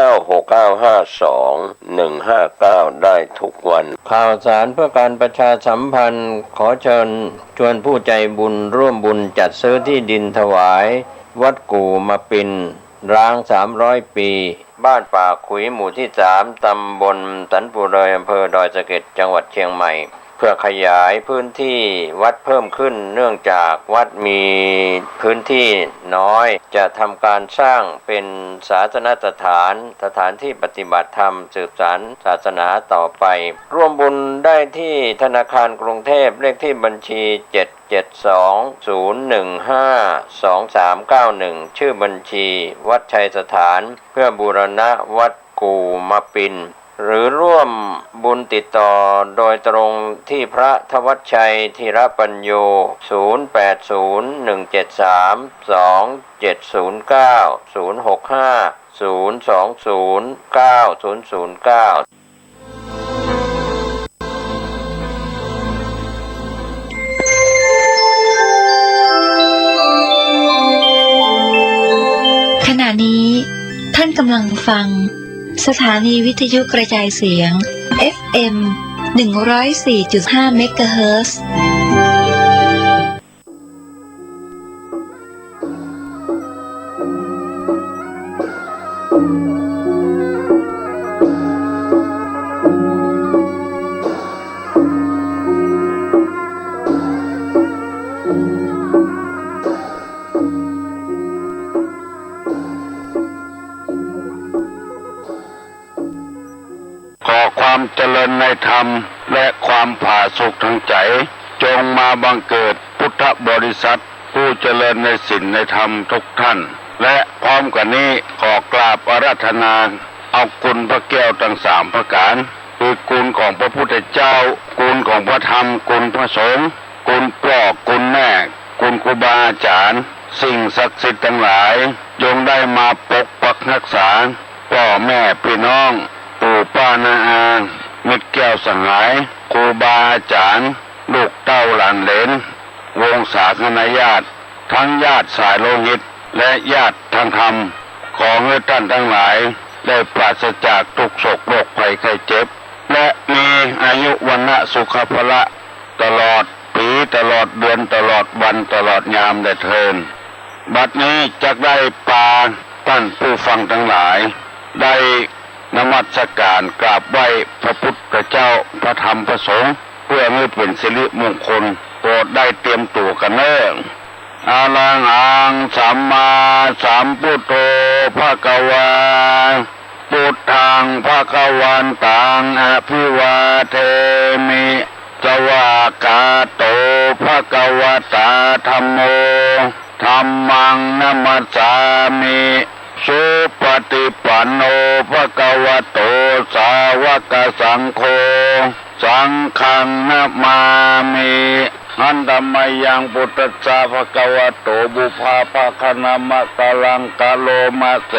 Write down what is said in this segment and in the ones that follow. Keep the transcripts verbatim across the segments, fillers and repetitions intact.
เก้าหกเก้าห้าสองหนึ่งห้าเก้า ได้ทุกวัน ข่าวสารเพื่อการประชาสัมพันธ์ ขอเชิญชวนผู้ใจบุญร่วมบุญจัดซื้อที่ดินถวายวัดกู่มาปิน ร้างสามร้อยปี บ้านป่าขุย หมู่ที่สาม ตำบลสันปูเรย อำเภอดอยสะเก็ด จังหวัดเชียงใหม่ เพื่อขยายพื้นที่วัดเพิ่มขึ้น เนื่องจากวัดมีพื้นที่น้อย จะทำการสร้างเป็นศาสนสถาน สถานที่ปฏิบัติธรรม สืบสานศาสนาต่อไป ร่วมบุญได้ที่ธนาคารกรุงเทพ เลขที่บัญชี เจ็ดเจ็ดสอง ศูนย์หนึ่งห้า สองสามเก้าหนึ่ง ชื่อบัญชีวัดชัยสถาน เพื่อบูรณะวัดกู่มาปิน หรือร่วมบุญติดต่อโดยตรงที่พระธวัชชัย ธีรปัญโญ ศูนย์แปดศูนย์ หนึ่งเจ็ดสาม สองเจ็ดศูนย์เก้า ศูนย์หกห้า ศูนย์สองศูนย์ เก้าศูนย์ศูนย์เก้า ขณะนี้ท่านกำลังฟังสถานีวิทยุกระจายเสียง เอฟเอ็ม หนึ่งร้อยสี่จุดห้า เมกะเฮิรตซ์ ขอความเจริญในธรรมและความผาสุกทางใจ๋ จงมาบังเกิดพุทธบริษัทผู้เจริญในศีลในธรรมทุกท่าน และพร้อมกั๋นนี้ขอกราบอาราธนาเอาคุณพระแก้วตังสามประก๋าน คือคุณของพระพุทธเจ้า คุณของพระธรรม คุณพระสงฆ์ คุณป้อ คุณแม่ คุณครูบาอาจ๋ารย์ สิ่งศักดิ์สิทธิ์ตังหลาย จงได้มาปกปักฮักษา ป้อแม่ปี้น้อง ปู่ป้าน้าอา มิตรแก้วสหาย ครูบาอาจ๋ารย์ ลูกเต้าหลานเหลน วงศาคณาญาติ ทั้งญาติสายโลหิต และญาติทางธรรม ขอหื้อต้านตังหลาย ได้ปราศจากทุกข์โศกโรคภัยไข้เจ็บ และมีอายุวรรณะสุขะพละ ตลอดปี๋ ตลอดเดือน ตลอดวัน ตลอดยามแลเทิน บัดนี้จักได้ปาต้านผู้ฟังตังหลาย ได้นมัสก๋านกราบไหว้พระพุทธเจ้า พระธรรม พระสงฆ์ เพื่อหื้อเป๋นสิริมงคล โปรดได้เตรียมตั๋วกั๋นเน่อ อะระหังสัมมาสัมพุทโธ ภะคะวา พุทธัง ภะคะวันตัง อะภิวาเทมิ สวากขาโต ภะคะวะตา ธัมโม ธัมมัง นะมัสสามิ สุปะฏิปันโน ภะคะวะโต สาวะกะสังโฆ สังฆัง นะมามิ หันตะ มะยัง พุทธัสสะ ภะคะวะโต ปุพพะภะคะนะมะกะลัง กะโรมะเส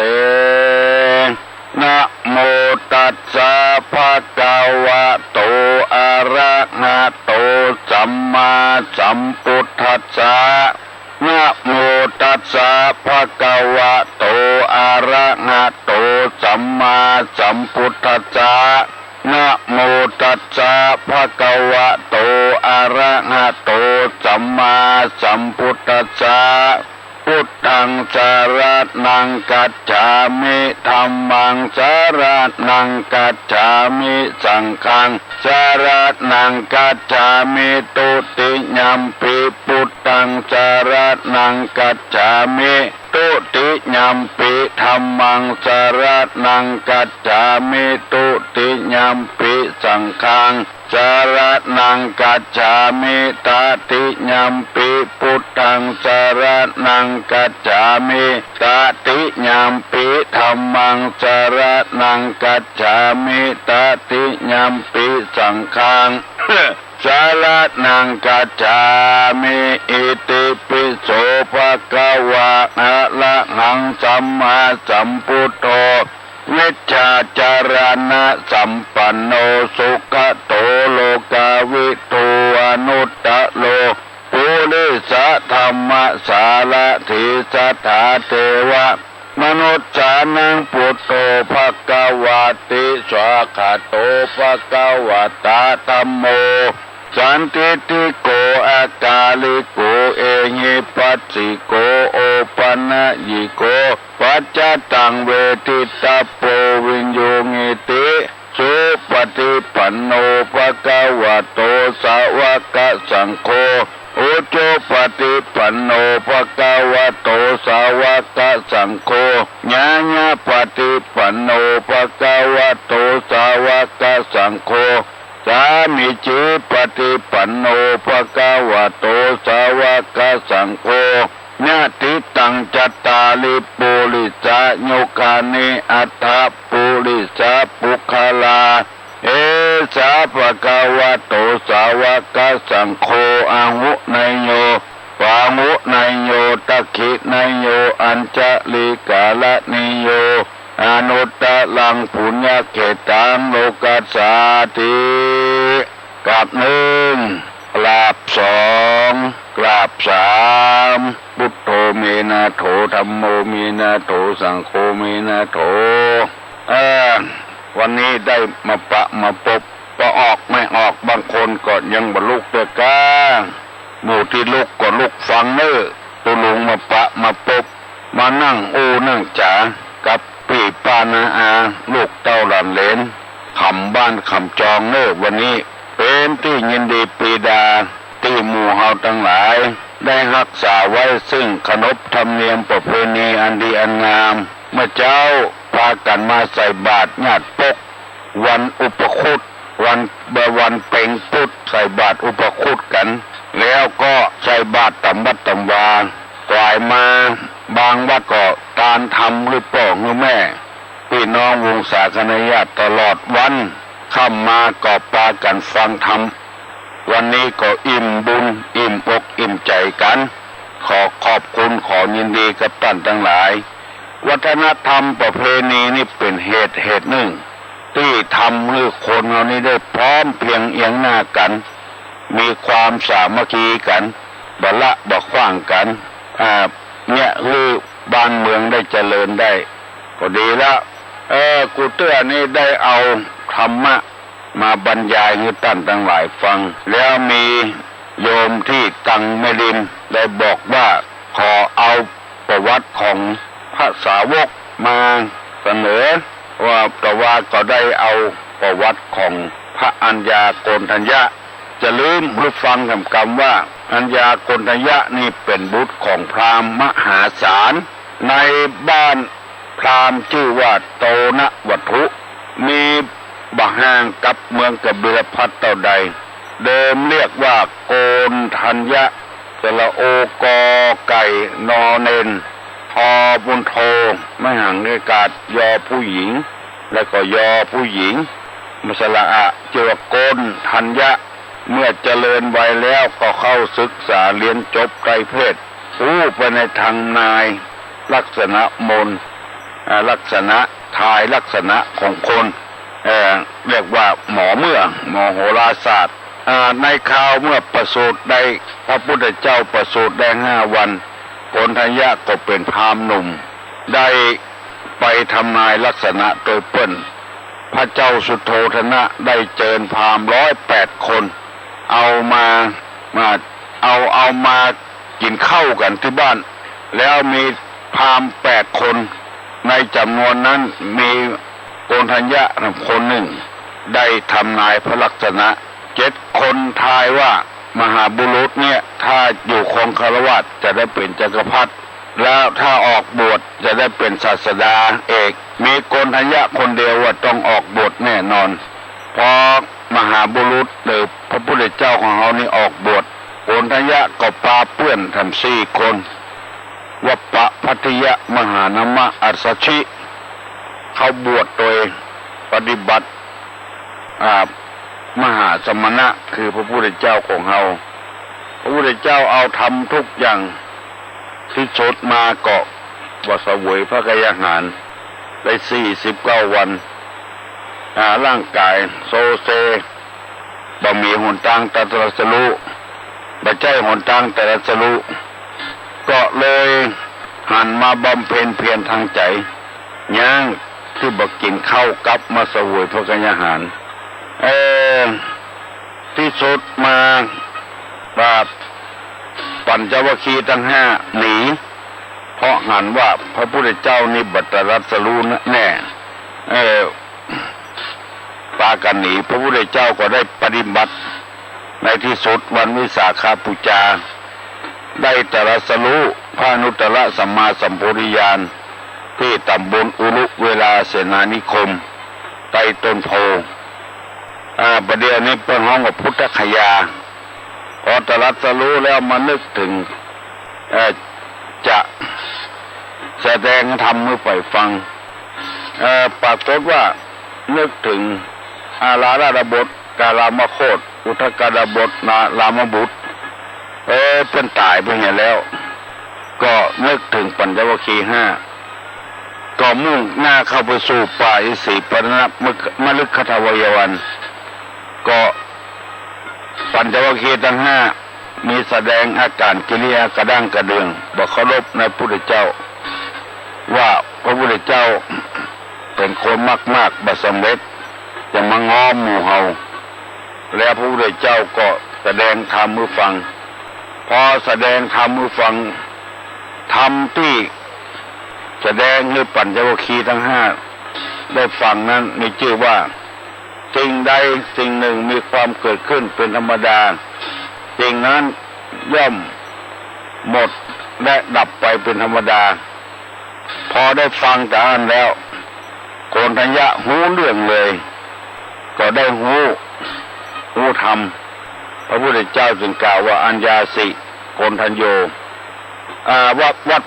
นะโมตัสสะ ภะคะวะโต อะระหะโต สัมมาสัมพุทธัสสะ นะโมตัสสะ ภะคะวะโต อะระหะโต สัมมาสัมพุทธัสสะ นะโมตัสสะ ภะคะวะโต อะระหะโต สัมมาสัมพุทธัสสะ พุทธัง สะระณัง คัจฉามิ ธัมมัง สะระณัง คัจฉามิ สังฆัง สะระณัง คัจฉามิ ทุติยัมปิ พุทธัง สะระณัง คัจฉามิ ทุติยัมปิ ธัมมัง สะระณัง คัจฉามิ ทุติยัมปิ สังฆัง สะระณัง คัจฉามิ ตติยัมปิ พุทธัง สะระณัง คัจฉามิ ตติยัมปิ ธัมมัง สะระณัง คัจฉามิ ตติยัมปิ สังฆัง สะระณัง คัจฉามิ อิติปิโส ภะคะวา อะระหัง สัมมาสัมพุทโธ วิชชาจารณะสัมปันโน สุขะโต โลกาวิทู อนุตตะโร ปุริสะธัมมะสารถี สัทธาเทวะ มนุสสานังปุตโธ ภะคะวะติ สวากขาโต ภะคะวะตะ ธัมโม สันทิฏฐิโก อะกาลิโก เอหิปัสสิโก โอปันญิโก ปัจจตังเวทิตะโป วิญญูหิติ สุปฏิปันโน ภะคะวะโต สาวกสังโฆ อุจุปฏิปันโน ภะคะวะโต สาวกสังโฆ ญาณปฏิปันโน ภะคะวะโต สาวกสังโฆ สามีจิปฏิปันโน ภะคะวะโต สาวกสังโฆ ยะถิตัง จัตตาริ ปุริสายุคานิ อัตถะ ปุริสะปุคคลา เอสะ ภะคะวะโต สาวกสังโฆ อาหุเนยโย ปาหุเนยโย ทักขิเนยโย อัญชลีกรณีโย อนุตตรัง ปุญญเขตตัง โลกัสสาติ กราบนึ่ง กราบสอง กราบสาม พุทโธเมนาโถ ธัมโมเมนาโถ สังโฆเมนาโถ เออ วันนี้ได้มาปะมาปบ ปะออกไม่ออก บางคนก็ยังบ่ลุกเตื้อกา หมู่ตี้ลุกก็ลุกฟังเน้อ ตุ๊ลุงมาปะมาปบ มานั่งอู้นั่งจ๋ากับปี้ป้าน้าอา ลูกเต้าหลานเหลน ขำบ้านขำจองเน้อ วันนี้เป๋นตี้ยินดีปรีดา ตี้หมู่เฮาตังหลาย ได้ฮักษาไว้ซึ่งขนบธรรมเนียมประเพณีอันดีอันงาม เมื่อเจ๊าปากั๋นมาใส่บาตรญาติปก วันอุปคุต วัน วันเพ็ญพุธ ใส่บาตรอุปคุตกั๋น แล้วก็ใส่บาตรต๋ามวัดต๋ามวา ก๋ายมา บางวัดก็ตานธรรมหื้อป้อหื้อแม่ ปี้น้องวงศาคณาญาติตลอดวัน ค่ำมาก็ปากั๋นฟังธรรม วันนี้ก็อิ่มบุญ อิ่มอกอิ่มใจ๋กั๋น ขอขอบคุณ ขอยินดีกับต้านตังหลาย วัฒนธรรมประเพณีนี่เป๋นเหตุ เหตุนึ่ง ตี้ทำหื้อคนเฮานี้ได้พร้อมเพรียงเอียงหน้ากั๋น มีความสามัคคีกั๋น บ่ละบ่ขว้างกั๋น อ่า เนี่ย หื้อบ้านเมืองได้เจริญได้ ก็ดีละ เออ กูเตื้อนี้ได้เอาธรรมะ มาบรรยายหื้อต้านตังหลายฟัง แล้วมีโยมตี้ตังแม่ริมได้บอกว่า ขอเอาประวัติของพระสาวกมาเสนอ ว่า แต่ว่าก็ได้เอาประวัติของพระอัญญาโกณฑัญญะ จะลืมหื้อฟังกำๆ ว่า อัญญาโกณฑัญญะนี่เป๋นบุตรของพราหมณ์มหาศาล ในบ้าน พราหมณ์จื้อว่าโตณวัตถุ มีบ่ห่างกับเมืองกบิลพัสดุ์เต้าใด เดิมเรียกว่าโกณฑัญญะ สระโอ กอไก่ นอเณร ทอบุญโท ไม้หังอากาศ ยอผู้หญิง แล้วก็ยอผู้หญิง มาสระอะ จื้อว่าโกณฑัญญะ เมื่อเจริญวัยแล้วก็เข้าศึกษาเฮียนจบไตรเพศ ฮู้ไปในทำนายลักษณะมนต์ อ่า ลักษณะ ทายลักษณะของคน เอ่อ เรียกว่าหมอเมื่อ หมอโหราศาสตร์ อ่า ในคราวเมื่อประสูติได้ พระพุทธเจ้าประสูติได้ห้าวัน โกณฑัญญะก็เป๋นพราหมณ์หนุ่ม ได้ไปทำนายลักษณะโตยเปิ้น พระเจ้าสุโธทนะได้เจิญพราหมณ์ร้อยแปดคน เอามา มา เอา เอามากิ๋นข้าวกั๋นตี้บ้าน แล้วมีพราหมณ์แปดคน ในจ๋ำนวนนั้นมีโกณฑัญญะคนนึ่ง ได้ทำนายพระลักษณะ เจ็ดคนทายว่ามหาบุรุษเนี่ย ถ้าอยู่ครองฆราวาสจะได้เป๋นจักรพรรดิ แล้วถ้าออกบวชจะได้เป๋นศาสดาเอก มีโกณฑัญญะคนเดียวว่าต้องออกบวชแน่นอน พอมหาบุรุษหรือพระพุทธเจ้าของเฮานี่ออกบวช โกณฑัญญะก็ปาเปื้อนทั้งสี่คน วัปปะพัททิยะ มหานามะ อัสสชิ เข้าบวชโตยปฏิบัติ อ่า มหาสมณะ คือพระพุทธเจ้าของเฮา พระพุทธเจ้าเอาธรรมทุกอย่าง ตี้สุดมาก็ว่าเสวยพระกายอาหารได้สี่สิบเก้าวัน อ่า ร่างก๋ายโซเซ บ่มีหนตางตรัสรู้ บ่ใจ้หนตางตรัสรู้ ก็เลย หันมาบำเพ็ญเพียรตางใจ๋ ยังตี้บ่กิ๋นข้าวกับมาเสวยพระกยาหาร เอ่อ ตี้สุดมาว่าปัญจวัคคีย์ตังห้าหนี เพราะหันว่าพระพุทธเจ้านี่บ่ตรัสรู้แน่ เอ่อ ปากั๋นหนี พระพุทธเจ้าก็ได้ปฏิบัติ ในตี้สุดวันวิสาขบูชา ได้ตรัสรู้พระอนุตตรสัมมาสัมโพธิญาณ ตี้ต๋ำบลอุรุเวลาเสนานิคม ใต้ต้นโพธิ์ อ่า บ่าเดี่ยวนี้เปิ้นฮ้องว่าพุทธคยา พอตรัสรู้แล้วมานึกเถิง เอ่อ จะแสดงธรรมหื้อใผฟัง เอ่อ ปรากฏว่านึกเถิงอาราธดาบส กาลามโคตย์ อุทกดาบส นารามบุตร เอ่อ เปิ้นต๋ายไปเหียแล้ว ก็นึกเถิงปัญจวัคคีย์ห้า ก็มุ่งหน้าเข้าไปสู่ป่าอิสิปตนมฤคทายวัน ก็ปัญจวัคคีย์ตังห้า มีแสดงอาก๋านกิริยากระด้างกระเดื่อง บ่เคารพในพุทธเจ้า ว่าพระพุทธเจ้าเป๋นคนมากๆ บ่สำเร็จ จะมาง้อหมู่เฮา แล้วพระพุทธเจ้าก็แสดงธรรมหื้อฟัง พอแสดงธรรมหื้อฟัง ธรรมตี้แสดงหื้อปัญจวัคคีย์ตังห้าได้ฟังนั้นมีจื้อว่า สิ่งใดสิ่งหนึ่งมีความเกิดขึ้นเป๋นธรรมดา สิ่งนั้นย่อมหมดและดับไปเป๋นธรรมดา พอได้ฟังต๋าอั้นแล้ว โกณฑัญญะฮู้เรื่องเลย ก็ได้ฮู้ ฮู้ธรรม พระพุทธเจ้าจึงกล่าวว่า อัญญาสิ โกณฑัญโญ อ่า วัต วัต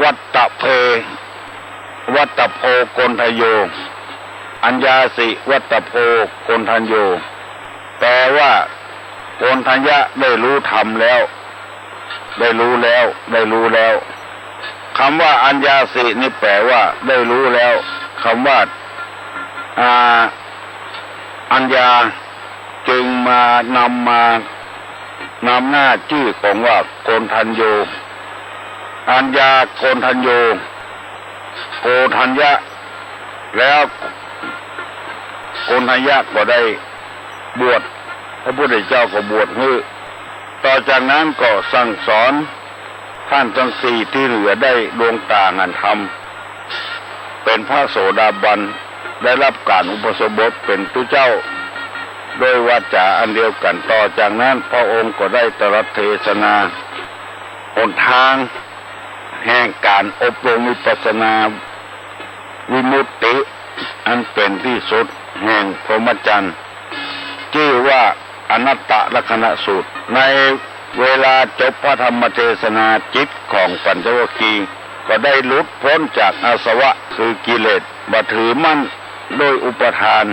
วัตตะเพ วัตตะโพ โกณฑัญโญ อัญญาสิ วัตตะโพ โกณฑัญโญ แปลว่า โกณฑัญญะได้ฮู้ธรรมแล้ว ได้ฮู้แล้ว ได้ฮู้แล้ว กำว่าอัญญาสินี่แปลว่าได้ฮู้แล้ว กำว่า อ่า อัญญา จึงมานำมา นำหน้าจื้อของว่าโกณฑัญโญ อัญญา โกณฑัญโญ โกณฑัญญะ แล้วโกณฑัญญะก็ได้บวช พระพุทธเจ้าก็บวชหื้อ ต่อจากนั้นก็สั่งสอน ต้านตังสี่ตี้เหลือได้ดวงต๋าหันธรรม เป๋นพระโสดาบัน ได้ฮับก๋านอุปสมบทเป๋นตุ๊เจ้า ด้วยวาจ๋าอันเดียวกั๋น ต่อจากนั้นพระองค์ก็ได้ตรัสเทศนา หนตางแห่งก๋านอบรมวิปัสสนาวิมุตติ อันเป๋นตี้สุดแห่งพรหมจรรย์ จื้อว่าอนัตตลักขณสูตร ในเวลาจบพระธรรมเทศนา จิตของปัญจวัคคีย์ก็ได้หลุดป๊นจากอาสวะคือกิเลส บ่ถือมั่นด้วยอุปาทาน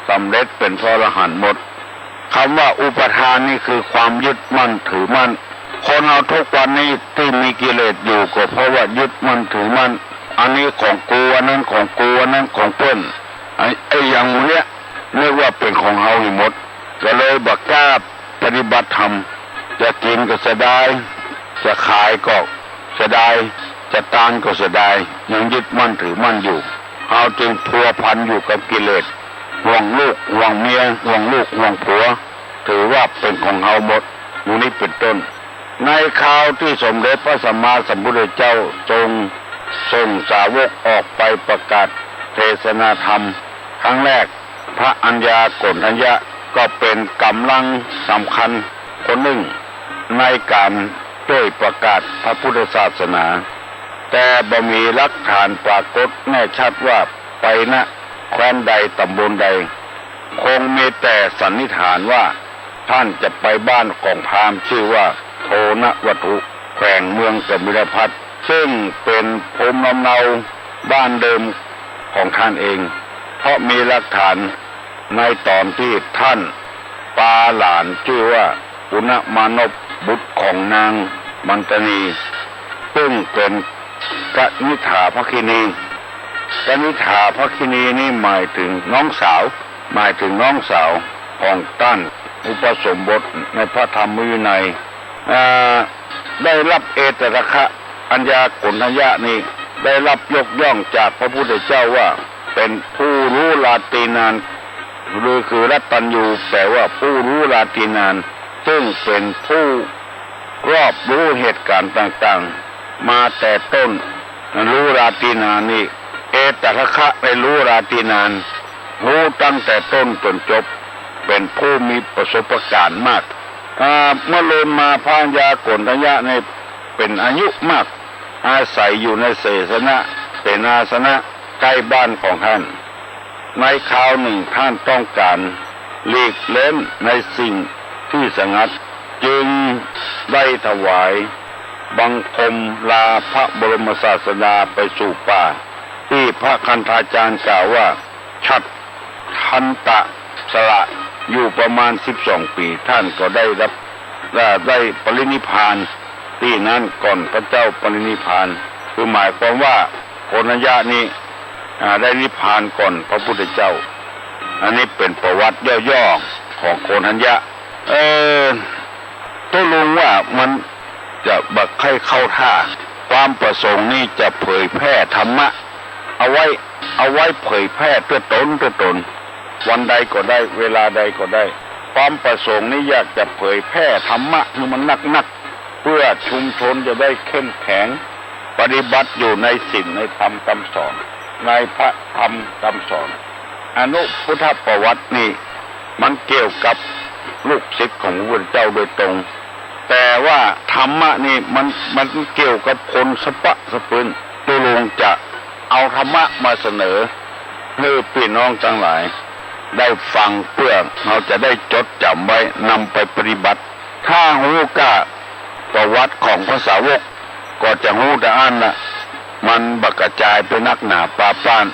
สำเร็จเป๋นพระอรหันต์หมด กำว่าอุปาทานนี่คือความยึดมั่นถือมั่น คนเฮาทุกวันนี้ตี้มีกิเลสอยู่ก็เพราะว่ายึดมั่นถือมั่น อันนี้ของกู อันนั้นของกู อันนั้นของเปิ้น ไอ้ ไอ้อย่างหมู่เนี้ยนึกว่าเป๋นของเฮาหื้อหมด ก็เลยบ่กล้าปฏิบัติธรรม จะกิ๋นก็เสียดาย จะขายก็เสียดาย จะตานก็เสียดาย ยังยึดมั่นถือมั่นอยู่ เฮาจึงพัวพันอยู่กับกิเลส ห่วงลูก ห่วงเมีย ห่วงลูก ห่วงผัว ถือว่าเป๋นของเฮาหมด หมู่นี้เป๋นต้น ในคราวตี้สมเด็จพระสัมมาสัมพุทธเจ้าทรงส่งสาวกออกไปประกาศเทศนาธรรมครั้งแรก พระอัญญาโกณฑัญญะก็เป๋นก๋ำลังสำคัญคนนึ่งในก๋านจ้วยประกาศพระพุทธศาสนา แต่บ่มีหลักฐานปรากฏแน่ชัดว่าไป ณ แคว้นใดต๋ำบลใด คงมีแต่สันนิษฐานว่าต้านจะไปบ้านของพราหมณ์จื้อว่าโทณวัตถุ แขวงเมืองกบิลพัสดุ์ ซึ่งเป๋นภูมิลำเนาบ้านเดิมของต้านเอง เพราะมีหลักฐานในต๋อนตี้ต้านปาหลานจื้อว่าปุณณมานพบุตรของนางมันตานี ซึ่งเป๋นกนิษฐาภักขินี กนิษฐาภักขินีนี่หมายเถิงน้องสาว หมายเถิงน้องสาวของต้านอุปสมบทในพระธรรมวินัย อ่า ได้ฮับเอตทัคคะอ ปัญญาโกณฑัญญะนี้ได้รับยกย่องจากพระพุทธเจ้าว่าเป๋นผู้รู้ราตรีนาน หรือคือรัตตัญญู แปลว่าผู้รู้ราตรีนาน ซึ่งเป๋นผู้รอบรู้เหตุก๋ารณ์ต่างๆ มาแต่ต้น รู้ราตรีนานนี้ เอตถะคะ ได้รู้ราตรีนาน รู้ตั้งแต่ต้นจ๋นจบ เป๋นผู้มีประสบก๋ารณ์มาก อ่า เมื่อลูนมาพระปัญญาโกณฑัญญะนี้เป๋นอายุมาก อาศัยอยู่ในเสสนะ เป๋นอาสนะใก้บ้านของต้าน ในคราวนึ่งต้านต้องก๋านหลีกเล้นในสิ่งตี้สงัด จึงได้ถวายบังคมลาพระบรมศาสดาไปสู่ป่า ตี้พระคันธาจารย์กล่าวว่า ฉัตรทันตะสละอยู่ประมาณสิบสองปี๋ ต้านก็ได้รับ ได้ปรินิพพานตี้นั้นก่อนพระเจ้าปรินิพพาน คือหมายความว่าโกณฑัญญะนี้ อ่า ได้นิพพานก่อนพระพุทธเจ้า อันนี้เป๋นประวัติย่อๆ ของโกณฑัญญะ เออ ตุ๊ลุงว่ามันจะบ่ใค่เข้าท่า ความประสงค์นี้จะเผยแพร่ธรรมะ เอาไว้ เอาไว้เผยแพร่เตื้อต๋น เตื้อต๋น วันใดก็ได้ เวลาใดก็ได้ ความประสงค์นี้อยากจะเผยแพร่ธรรมะหื้อมันนักๆ เพื่อชุมชนจะได้เข้มแข็ง ปฏิบัติอยู่ในศีลในธรรมคำสอน ในพระธรรมคำสอน อนุพุทธประวัตินี้ มันเกี่ยวกับลูกศิษย์ของพระพุทธเจ้าโดยตรง แต่ว่าธรรมะนี้มัน มันเกี่ยวกับคนสะปะสะปืน ตุ๊ลุงจะเอาธรรมะมาเสนอหื้อปี้น้องตังหลายได้ฟัง เปื้อเฮาจะได้จดจ๋ำไว้นำไปปฏิบัติ ถ้าฮู้ก้าประวัติของพระสาวก ก็จะฮู้แต่อั้นละ มันบ่กระจายไปนักหนาปาป้าน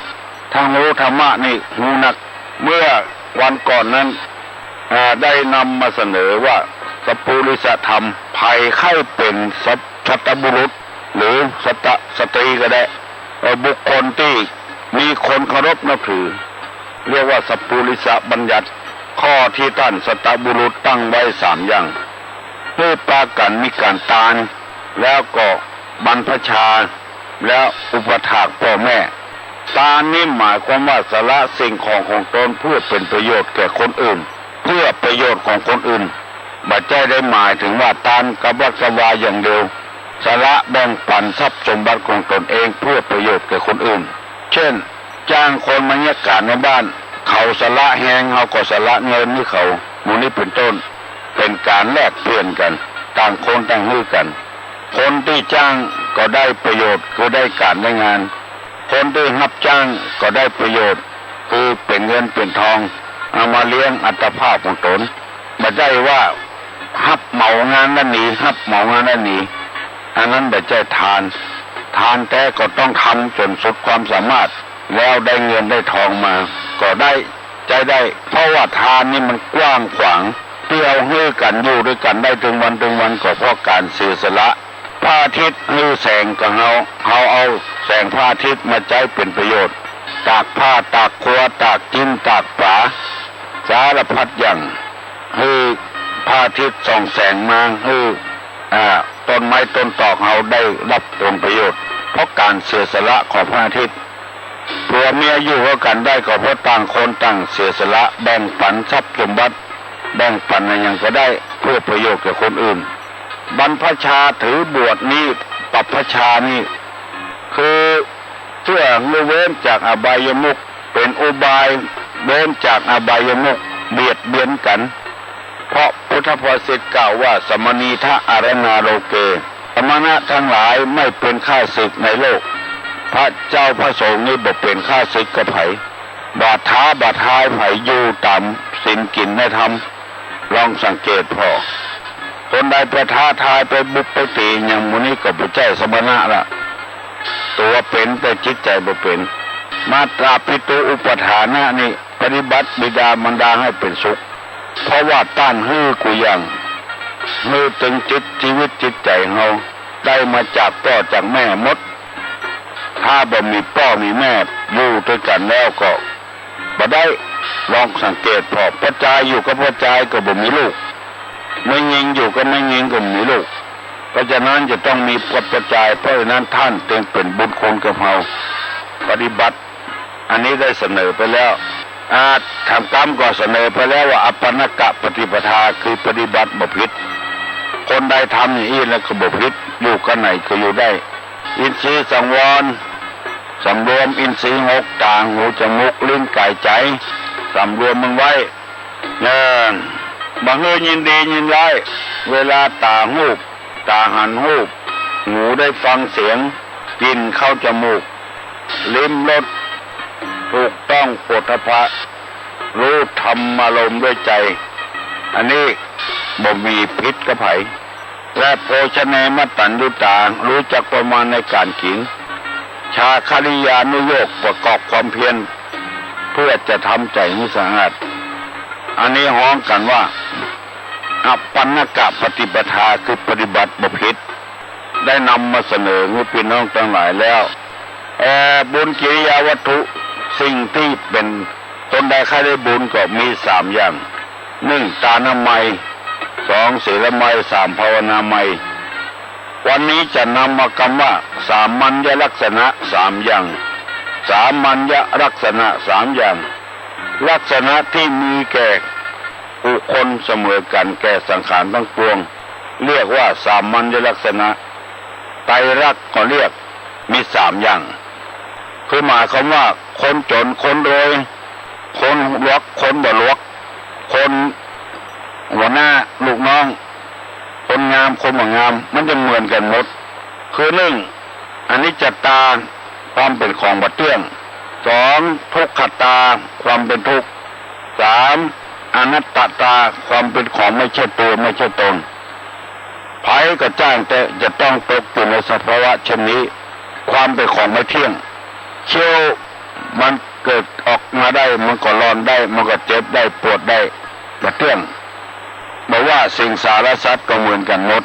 ถ้าฮู้ธรรมะนี้ฮู้นัก เมื่อวันก่อนนั้น อ่า ได้นำมาเสนอว่าสัปปุริสธรรม ใผใค่เป๋นสัต สัตบุรุษ หรือสัต สตรีก็ได้ เอ่อ บุคคลตี้มีคนเคารพนับถือ เรียกว่าสัปปุริสบัญญัติ ข้อตี้ต้านสัตบุรุษตั้งไว้สามอย่าง หื้อปากั๋นมีก๋านตาน แล้วก็บรรพชา แล้วอุปถากพ่อแม่ ตานนี้หมายความว่าสละสิ่งของของตนเพื่อเป๋นประโยชน์แก่คนอื่น เพื่อประโยชน์ของคนอื่น บ่ใจ้ได้หมายเถิงว่าตานกระบัดกระวายอย่างเดียว สละแบ่งปั๋นทรัพย์สมบัติของตนเองเพื่อประโยชน์แก่คนอื่น เช่น จ้างคนมาเยียะก๋านในบ้าน เขาสละแฮง เฮาก็สละเงินหื้อเขา หมู่นี้เป๋นต้น เป๋นก๋านแลกเปลี่ยนกั๋น ต่างคนต่างหื้อกั๋น คนตี้จ้างก็ได้ประโยชน์ คือได้ก๋านได้งาน คนตี้ฮับจ้างก็ได้ประโยชน์ คือเป๋นเงินเป๋นทอง เอามาเลี้ยงอัตภาพของตน บ่ใจ้ว่าฮับเหมางานนั้นนี้ ฮับเหมางานนั้นนี้ อันนั้นบ่ใจ้ทาน ทานแต๊ก็ต้องทำจ๋นสุดความสามารถ แล้วได้เงินได้ทองมา ก็ได้ ใจ๊ได้ เพราะว่าทานนี่มันกว้างขวาง ตี้เฮาหื้อกั๋นอยู่ตวยกั๋นได้ตึงวันตึงวัน ก็เพราะก๋านเสียสละ พระอาทิตย์หื้อแสงกับเฮา เฮาเอาแสงพระอาทิตย์มาใจ๊เป๋นประโยชน์ ตากผ้า ตากครัว ตากจิ๊น ตากป๋า สารพัดอย่าง หื้อพระอาทิตย์ส่องแสงมา หื้อ อ่า ต้นไม้ต้นตอกเฮาได้ฮับผลประโยชน์ เพราะก๋านเสียสละของพระอาทิตย์ ผัวเมียอยู่ร่วมกั๋นได้ก็เพราะต่างคนต่างเสียสละ แบ่งปั๋นทรัพย์สมบัติ แบ่งปั๋นอะหยังก็ได้ เพื่อประโยชน์แก่คนอื่น บรรพชาถือบวชนี้ บรรพชานี่ คือเพื่อหื้อเว้นจากอบายมุข เป๋นอุบายเว้นจากอบายมุข เบียดเบียนกั๋น เพราะพุทธภาษิตกล่าวว่า สมะนีทะอะระณาโลเก สมณะตังหลายไม่เป๋นข้าศึกในโลก พระเจ้าพระสงฆ์นี่บ่เป๋นข้าศึกกับใผ บ่ท้าบ่ทายใผ อยู่ต๋ามศีลกิ๋นในธรรม ลองสังเกตผ่อ คนใดไปท้าทายไปบุกไปตี๋อย่างหมู่นี้ก็บ่ใจ้สมณะละ ตั๋วเป๋นแต่จิตใจ๋บ่เป๋น มาตาปิตูอุปัฏฐานะนี่ ปฏิบัติบิดามารดาหื้อเป๋นสุข เพราะว่าต้านหื้อกู้อย่าง หื้อตึงจิต ชีวิตจิตใจ๋เฮา ได้มาจากป้อจากแม่หมด ถ้าบ่มีป้อมีแม่อยู่ตวยกั๋นแล้วก็บ่ได้ ลองสังเกตผ่อ ป้อจายอยู่กับป้อจายก็บ่มีลูก แม่ญิงอยู่กับแม่ญิงก็บ่มีลูก เพราะฉะนั้นจะต้องมีปัจจัย เพราะฉะนั้นต้านจึงเป๋นบุญคุณกับเฮา ปฏิบัติ อันนี้ได้เสนอไปแล้ว อา ถามกำก็เสนอไปแล้วว่า อัปปะณะกะปฏิปทา คือปฏิบัติบ่ผิด คนใดทำอย่างอี้แล้วก็บ่ผิด อยู่ก้าไหนก็อยู่ได้ อินทรีย์สังวร สำรวมอินทรีย์หก ต๋า หู จมูก ลิ้น ก๋าย ใจ๋ สำรวมมันไว้ เออ บ่หื้อยินดียินร้าย เวลาต๋าฮู้ ต๋าหันฮูป หูได้ฟังเสียง กลิ่นเข้าจมูก ลิ้มรส ถูกต้องโผฏฐัพพะ ฮู้ธรรมารมณ์ด้วยใจ๋ อันนี้บ่มีผิดกับใผ และโภชเน มัตตัญญูตา ฮู้จักประมาณในก๋านกิ๋น จาคะริยานุโยค ประกอบความเพียร เพื่อจะทำใจ๋หื้อสะอาด อันนี้ฮ้องกั๋นว่า อัปปะณะกะปฏิปทา คือปฏิบัติบ่ผิด ได้นำมาเสนอหื้อปี้น้องตังหลายแล้ว เอ่อ บุญกิริยาวัตถุ สิ่งตี้เป๋น คนใดใค่ได้บุญก็มีสามอย่าง นึ่ง ตานามัย สอง ศีลามัย สาม ภาวนามัย วันนี้จะนำเอากำว่า สามัญญลักษณะสามอย่าง สามัญญลักษณะสามอย่าง ลักษณะตี้มีแก่บุคคลเสมอกั๋นแก่สังขารตังปวง เรียกว่าสามัญญลักษณะ ไตรลักษณ์ก็เรียก มีสามอย่าง คือหมายความว่า คนจ๋น คนรวย คนหลวก คนบ่หลวก คนหัวหน้า ลูกน้อง คนงาม คนบ่งาม มันจะเหมือนกั๋นหมด คือนึ่ง อนิจจตา ความเป๋นของบ่เตี้ยง สอง ทุกขตา ความเป๋นทุกข์ สาม อนัตตา ความเป๋นของไม่ใช่ตัว ไม่ใช่ตน ใผก็จ้างเต๊อะ จะต้องตกอยู่ในสภาวะเช่นนี้ ความเป๋นของไม่เตี้ยง เขี้ยวมันเกิดออกมาได้ มันก็ร่อนได้ มันก็เจ็บได้ ปวดได้ บ่เตี้ยง บ่ว่าสิงสารสัตว์ก็เหมือนกั๋นหมด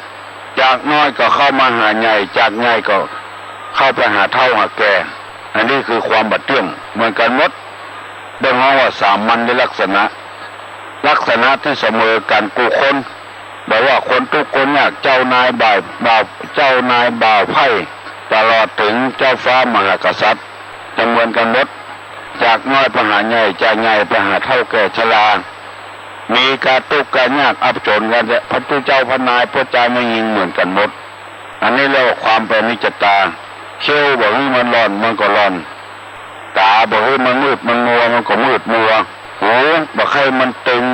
จากน้อยก็เข้ามาหาใหญ่ จากใหญ่ก็เข้าไปหาเฒ่าหาแก่ อันนี้คือความบ่เตี้ยง เหมือนกั๋นหมด ดังฮ้องว่าสามัญลักษณะ ลักษณะตี้เสมอกั๋นกู้คน บ่ว่าคนตุ๊กข์คนยาก เจ้านายบ่าว บ่าว เจ้านายบ่าวใพร่ ตลอดเถิงเจ้าฟ้ามหากษัตริย์ จะเหมือนกั๋นหมด จากน้อยไปหาใหญ่ จากใหญ่ไปหาเฒ่าแก่ชรา มีก๋าตุ๊กข์ก๋ายากอับจ๋นกั๋นแต๊ พระตุ๊เจ้าพระนาย พระจายแม่ญิงเหมือนกั๋นหมด อันนี้เรียกว่าความเป๋นอนิจจตา เขี้ยวบ่หื้อมันร่อน มันก็ร่อน ต๋าบ่หื้อมันมืด มันมัว มันก็มืดมัว หูบ่ใค่มันตึง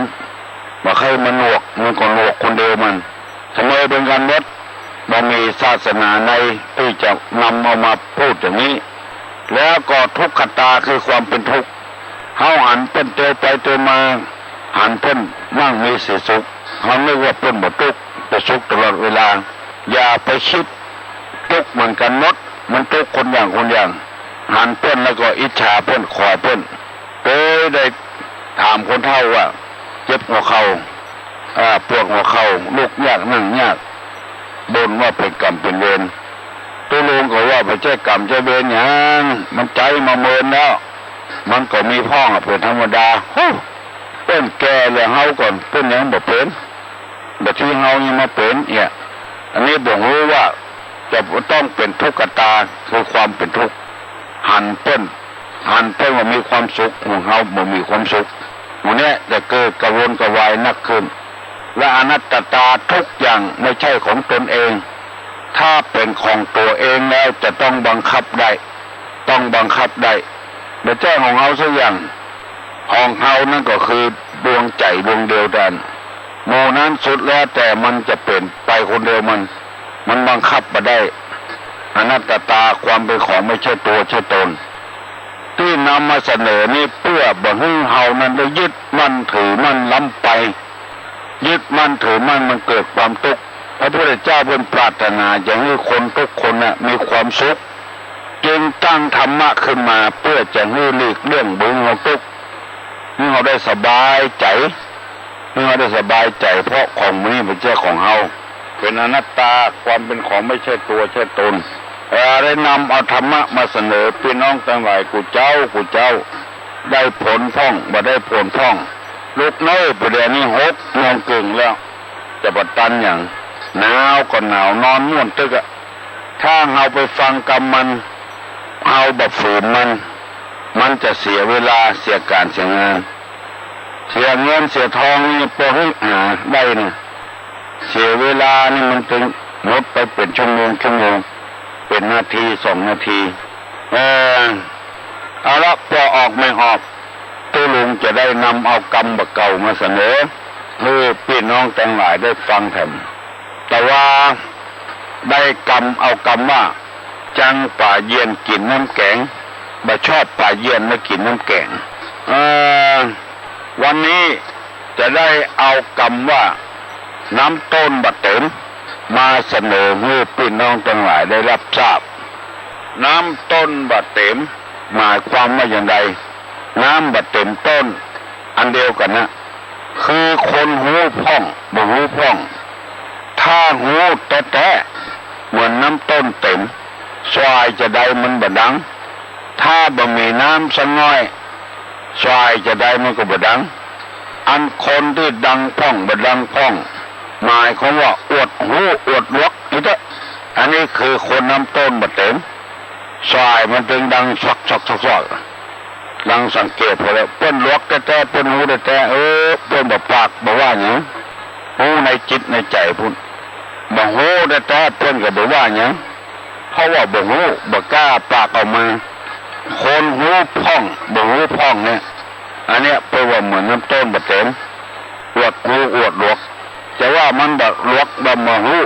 บ่ใค่มันหนวก มันก็หนวกคนเดียวมัน เสมอเหมือนกั๋นหมด บ่มีศาสนาใดตี้จะนำเอามาพูดอย่างนี้ แล้วก็ทุกขตา คือความเป๋นทุกข์ เฮาหันเปิ้นเตียวไปเตียวมา หันเปิ้นมั่งมีสีสุข เฮานึกว่าเปิ้นบ่ตุ๊กข์ บ่สุขตลอดเวลา อย่าไปกึ๊ด ตุ๊กข์เหมือนกั๋นหมด มันตุ๊กข์คนอย่างคนอย่าง หันเปิ้นแล้วก็อิจฉาเปิ้น ขวายเปิ้น เกยได้ถามคนเฒ่าว่า เจ็บหัวเข่า อ่า ปวดหัวเข่า ลุกยากนั่งยาก บ่นว่าเป๋นกรรมเป๋นเวร ตุ๊ลุงก็ว่าบ่ใจ้กรรมใจ้เวรหยัง มันใจ๊มาเมินแล้ว มันก็มีพ่องอะเป๋นธรรมดา ฮู้ เปิ้นแก่แล้ว เฮาก่อนเปิ้นยังบ่เป๋น บ่าตี้เฮายังมาเป๋นเอี้ย อันนี้บ่ฮู้ว่าจะต้องเป๋นทุกขตา คือความเป๋นทุกข์ หันเปิ้น หันเปิ้นว่ามีความสุข ของเฮาบ่มีความสุข หมู่เนี้ยจะเกิดกระวนกระวายนักขึ้น และอนัตตา ทุกอย่างไม่ใช่ของตนเอง ถ้าเป๋นของตั๋วเองแล้วจะต้องบังคับได้ ต้องบังคับได้ บ่ใจ้ของเฮาสักอย่าง ของเฮานั้นก็คือดวงใจ๋ดวงเดียวเต้านั้น หมู่นั้นสุดแล้วแต่มันจะเป๋นไปคนเดียวมัน มันบังคับบ่ได้ อนัตตา ความเป๋นของไม่ใช่ตั๋วใช่ตน ตี้นำมาเสนอนี้เปื้อบ่หื้อเฮานั้นได้ยึดมั่นถือมั่นล้ำไป ยึดมั่นถือมั่นมันเกิดความตุ๊กข์ พระพุทธเจ้าเปิ้นปรารถนาจะหื้อคนทุกคนน่ะมีความสุข จึงตั้งธรรมะขึ้นมาเปื้อจะหื้อหลีกเลี่ยงบ่หื้อเฮาตุ๊กข์ หื้อเฮาได้สบายใจ๋ หื้อเฮาได้สบายใจ๋ เพราะของหมู่นี้บ่ใจ้ของเฮา เป๋นอนัตตา ความเป๋นของไม่ใช่ตั๋วใช่ตน เอ่อ ได้นำเอาธรรมะมาเสนอปี้น้องตังหลายกู้เจ๊ากู้เจ๊า ได้ผลพ่อง บ่ได้ผลพ่อง ลุกเน้อ บ่าเดี่ยวนี้หกโมงเกิ่งแล้ว จะบ่ตันหยัง หนาวก็หนาว นอนม่วนตึกอะ ถ้าเฮาไปฟังกำมัน เฮาบ่ฝืนมัน มันจะเสียเวลา เสียก๋านเสียงาน เสียเงินเสียทองนี่ ปอหื้อหาได้นะ เสียเวลานี่มันตึงหมดไปเป๋นชั่วโมง ชั่วโมง เป๋นนาทีสองนาที เออ เอาละ ปอออกแม่ออก ตุ๊ลุงจะได้นำเอากำบ่าเก่ามาเสนอ หื้อปี้น้องตังหลายได้ฟังแถม แต่ว่าได้กำ เอากำว่า จังป๋าเยียนกิ๋นน้ำแก๋ง บ่ชอบป๋าเยียนมากิ๋นน้ำแก๋ง เออ วันนี้จะได้เอากำว่า น้ำต้นบ่เต็ม มาเสนอหื้อปี้น้องตังหลายได้ฮับทราบ น้ำต้นบ่เต็ม หมายความว่าอย่างใด น้ำบ่เต็มต้น อันเดียวกั๋นนะ คือคนฮู้พ่อง บ่ฮู้พ่อง ถ้าฮู้แต๊ๆ เหมือนน้ำต้นเต็ม สายจะใดมันบ่ดัง ถ้าบ่มีน้ำสักหน้อย สายจะใดมันก็บ่ดัง อันคนตี้ดังพ่องบ่ดังพ่อง หมายความว่าอวดฮู้อวดหลวก อี้เต๊อะ อันนี้คือคนน้ำต้นบ่เต็ม สายมันตึงดังซอกๆๆๆ ดังสังเกตพอแล้ว เปิ้นหลวกแต๊ๆ เปิ้นฮู้แต๊ๆ เออ เปิ้นบ่ปากบ่ว่าหยัง ฮู้ในจิตในใจ๋พุ้น บ่ฮู้แต๊ๆ เปิ้นก็บ่ว่าหยัง เพราะว่าบ่ฮู้ บ่กล้าปากออกมา คนฮู้พ่อง บ่ฮู้พ่องเนี่ย อันเนี้ยเปิ้นว่าเหมือนน้ำต้นบ่เต็ม อวดฮู้อวดหลวก จะว่ามันบ่หลวกบ่ฮู้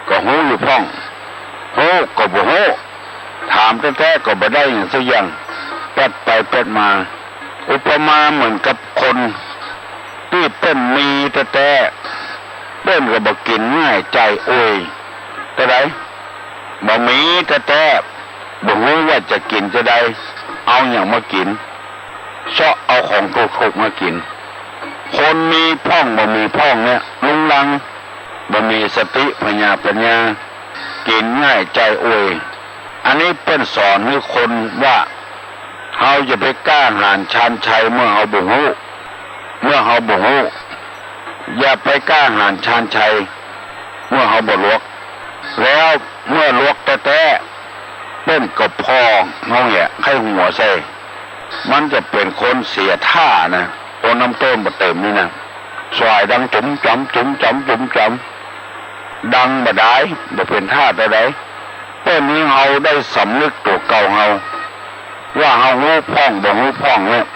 ก็ฮู้อยู่พ่อง ฮู้ก็บ่ฮู้ ถามแต๊ๆ ก็บ่ได้หยังสักอย่าง แป๊ดไปแป๊ดมา อุปมาเหมือนกับคนตี้เปิ้นมีแต๊ๆ เปิ้นก็บ่กิ๋นง่ายใจ๋อวย เต้าใด บ่มีแต๊ๆ บ่ฮู้ว่าจะกิ๋นจะใด เอาหยังมากิ๋น เซาะเอาของถูกๆ มากิ๋น คนมีพ่องบ่มีพ่องเนี่ย ลุงลัง บ่มีสติผญาปัญญา กิ๋นง่ายใจ๋อวย อันนี้เปิ้นสอนหื้อคนว่า เฮาอย่าไปกล้าหาญชาญชัยเมื่อเฮาบ่ฮู้ เมื่อเฮาบ่ฮู้ อย่าไปกล้าหาญชาญชัย เมื่อเฮาบ่หลวก แล้วเมื่อหลวกแต๊ๆ เปิ้นก็ผ่อเฮาแหงะ ใค่หัวใส่ มันจะเป๋นคนเสียท่านะ คนน้ำต้นบ่เต็มนี่นะ สายดังจุ๋มจ๋ำ จุ๋มจ๋ำ จุ๋มจ๋ำ ดังบ่ดาย บ่เป๋นท่าเต้าใด เปิ้นหื้อเฮาได้สำนึกตั๋วเก่าเฮา ว่าเฮาฮู้พ่องบ่ฮู้พ่องเนี่ย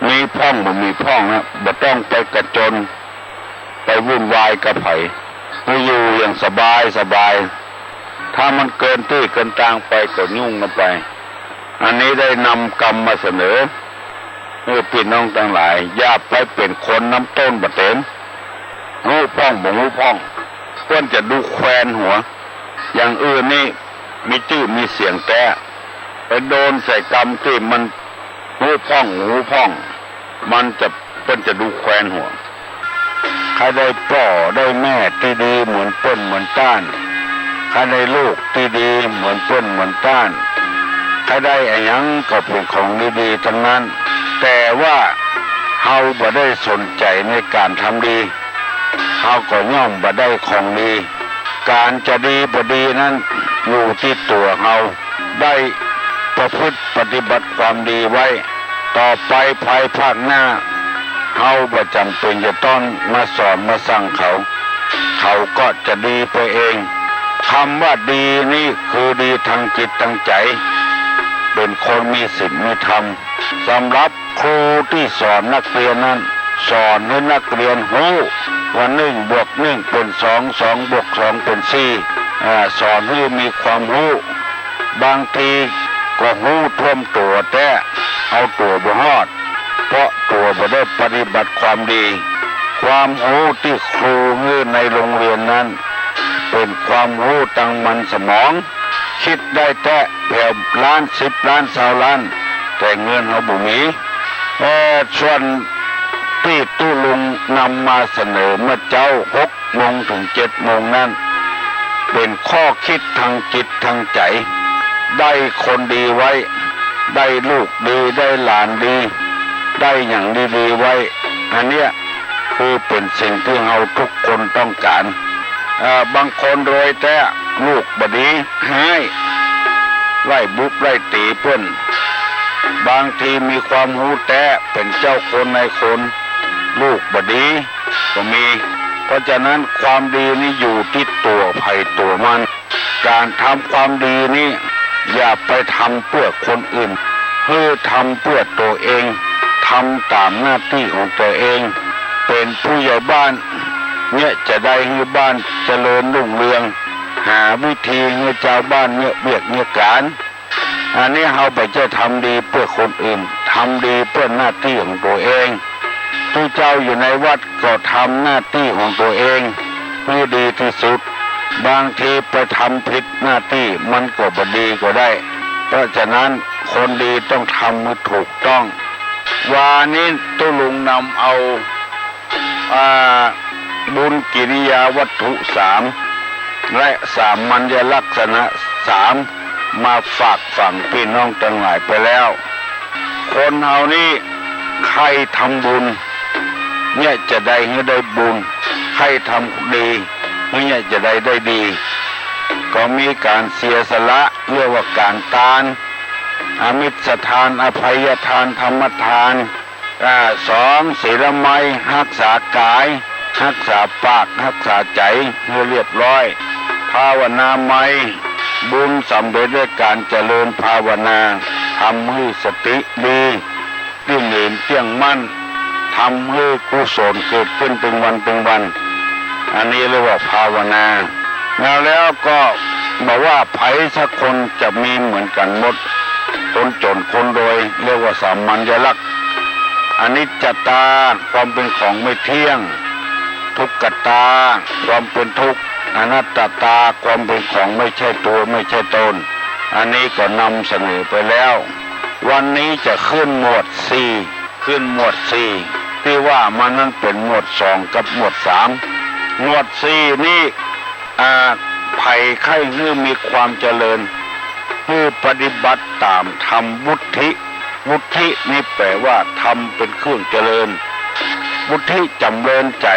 มีพ่องบ่มีพ่องเนี่ย บ่ต้องไปกระจน ไปวุ่นวายกับใผ หื้ออยู่อย่างสบายสบาย ถ้ามันเกินตี้เกินตางไปก็ยุ่งกันไป อันนี้ได้นำกำมาเสนอ เออ ปี้น้องตังหลาย อย่าไปเป๋นคนน้ำต้นบ่เต็ม ฮู้พ่องบ่ฮู้พ่อง เปิ้นจะดูแควนหัว อย่างอื่นนี่มีจื้อมีเสียงแต๊ ไปโดนใส่กำตี้มันฮู้พ่องบ่ฮู้พ่อง มันจะ เปิ้นจะดูแควนหัว ใค่ได้ป้อได้แม่ตี้ดีเหมือนเปิ้นเหมือนต้าน ใค่ได้ลูกตี้ดีเหมือนเปิ้นเหมือนต้าน ใค่ได้อะหยังก็เป๋นของดีๆ ตังนั้น แต่ว่าเฮาบ่ได้สนใจ๋ในก๋านทำดี เฮาก็ย่อมบ่ได้ของดี ก๋านจะดีบ่ดีนั้นอยู่ตี้ตั๋วเฮา ได้ประพฤติปฏิบัติความดีไว้ ต่อไปภายภาคหน้า เฮาบ่จ๋ำเป๋นจะต้องมาสอนมาสั่งเขา เขาก็จะดีไปเอง กำว่าดีนี่คือดีตางจิตตางใจ๋ เป๋นคนมีศีลมีธรรม สำหรับครูตี้สอนนักเรียนนั้น สอนหื้อนักเรียนฮู้ว่านึ่งบวกนึ่งเป๋นสอง สองบวกสองเป๋นสี่ อ่า สอนหื้อมีความฮู้ บางทีก็ฮู้ท่วมตั๋วแต๊ เอาตั๋วบ่ฮอด เพราะตั๋วบ่ได้ปฏิบัติความดี ความฮู้ตี้ครูหื้อในโฮงเฮียนนั้น เป๋นความฮู้ตางมันสมอง กึ๊ดได้แต๊แผวล้าน สิบล้าน ซาวล้าน แต่เงินเฮาบ่มี เอ่อ ส่วนตี้ตุ๊ลุงนำมาเสนอเมื่อเจ๊าหกโมงเถิงเจ็ดโมงนั้น เป๋นข้อกึ๊ดตางจิตตางใจ๋ ได้คนดีไว้ ได้ลูกดี ได้หลานดี ได้หยังดีๆ ไว้ อันเนี้ยคือเป๋นสิ่งตี้เฮาทุกคนต้องก๋าน อ่า บางคนรวยแต๊ ลูกบ่ดีฮ้าย ไล่บุบไล่ตี๋เปิ้น บางทีมีความฮู้แต๊ เป๋นเจ้าคนนายคน ลูกบ่ดีก็มี เพราะฉะนั้นความดีนี่อยู่ตี้ตั๋วใผตั๋วมัน ก๋านทำความดีนี่ อย่าไปทำเปื้อคนอื่น หื้อทำเปื้อตั๋วเอง ทำต๋ามหน้าตี้ของตั๋วเอง เป๋นผู้ใหญ่บ้านเนี่ย จะได้หื้อบ้านเจริญรุ่งเรือง หาวิธีหื้อจาวบ้านเยียะเวียกเยียะก๋าน อันนี้เฮาบ่ใจ้ทำดีเปื้อคนอื่น ทำดีเปื้อหน้าตี้ของตั๋วเอง ตุ๊เจ้าอยู่ในวัดก็ทำหน้าตี้ของตั๋วเองหื้อดีตี้สุด บางทีไปทำผิดหน้าตี้มันก็บ่ดีก็ได้ เพราะฉะนั้นคนดีต้องทำหื้อถูกต้อง วานี้ตุ๊ลุงนำเอา อ่า บุญกิริยาวัตถุสาม และสามัญญลักษณะสาม มาฝากฝังปี้น้องตังหลายไปแล้ว คนเฮานี่ใค่ทำบุญเนี่ยจะได้หื้อได้บุญ ใค่ทำดีเนี่ยจะได้ได้ดี ก็มีก๋านเสียสละ เรียกว่าก๋านตาน อมิสทาน อภัยทาน ธรรมทาน อ่า สอง ศีลมัย ฮักษากาย ฮักษาปาก ฮักษาใจ๋หื้อเรียบร้อย ภาวนามัย บุญสำเร็จด้วยก๋านเจริญภาวนา ทำหื้อสติดี ตี้เหนียมเตี้ยงมั่น ทำหื้อกุศลเกิดขึ้นเต็มวันเต็มวัน อันนี้เรียกว่าภาวนา แล้ว แล้วก็บอกว่าใผสักคนจะมีเหมือนกั๋นหมด คนจ๋นคนรวย เรียกว่าสามัญญลักษณ์ อนิจจตา ความเป๋นของไม่เที่ยง ทุกขตา ความเป๋นทุกข์ อนัตตา ความเป๋นของไม่ใช่ตั๋วไม่ใช่ต๋น อันนี้ก็นำเสนอไปแล้ว วันนี้จะขึ้นหมวดสี่ ขึ้นหมวดสี่ ตี้ว่ามานั้นเป๋นหมวดสองกับหมวดสาม หมวดสี่นี้ อ่า ใผใค่หื้อมีความเจริญ หื้อปฏิบัติต๋ามธรรมวุฒิ วุฒินี้แป๋ว่าธรรมเป๋นเครื่องเจริญ วุฒิจ๋ำเริญใจ๋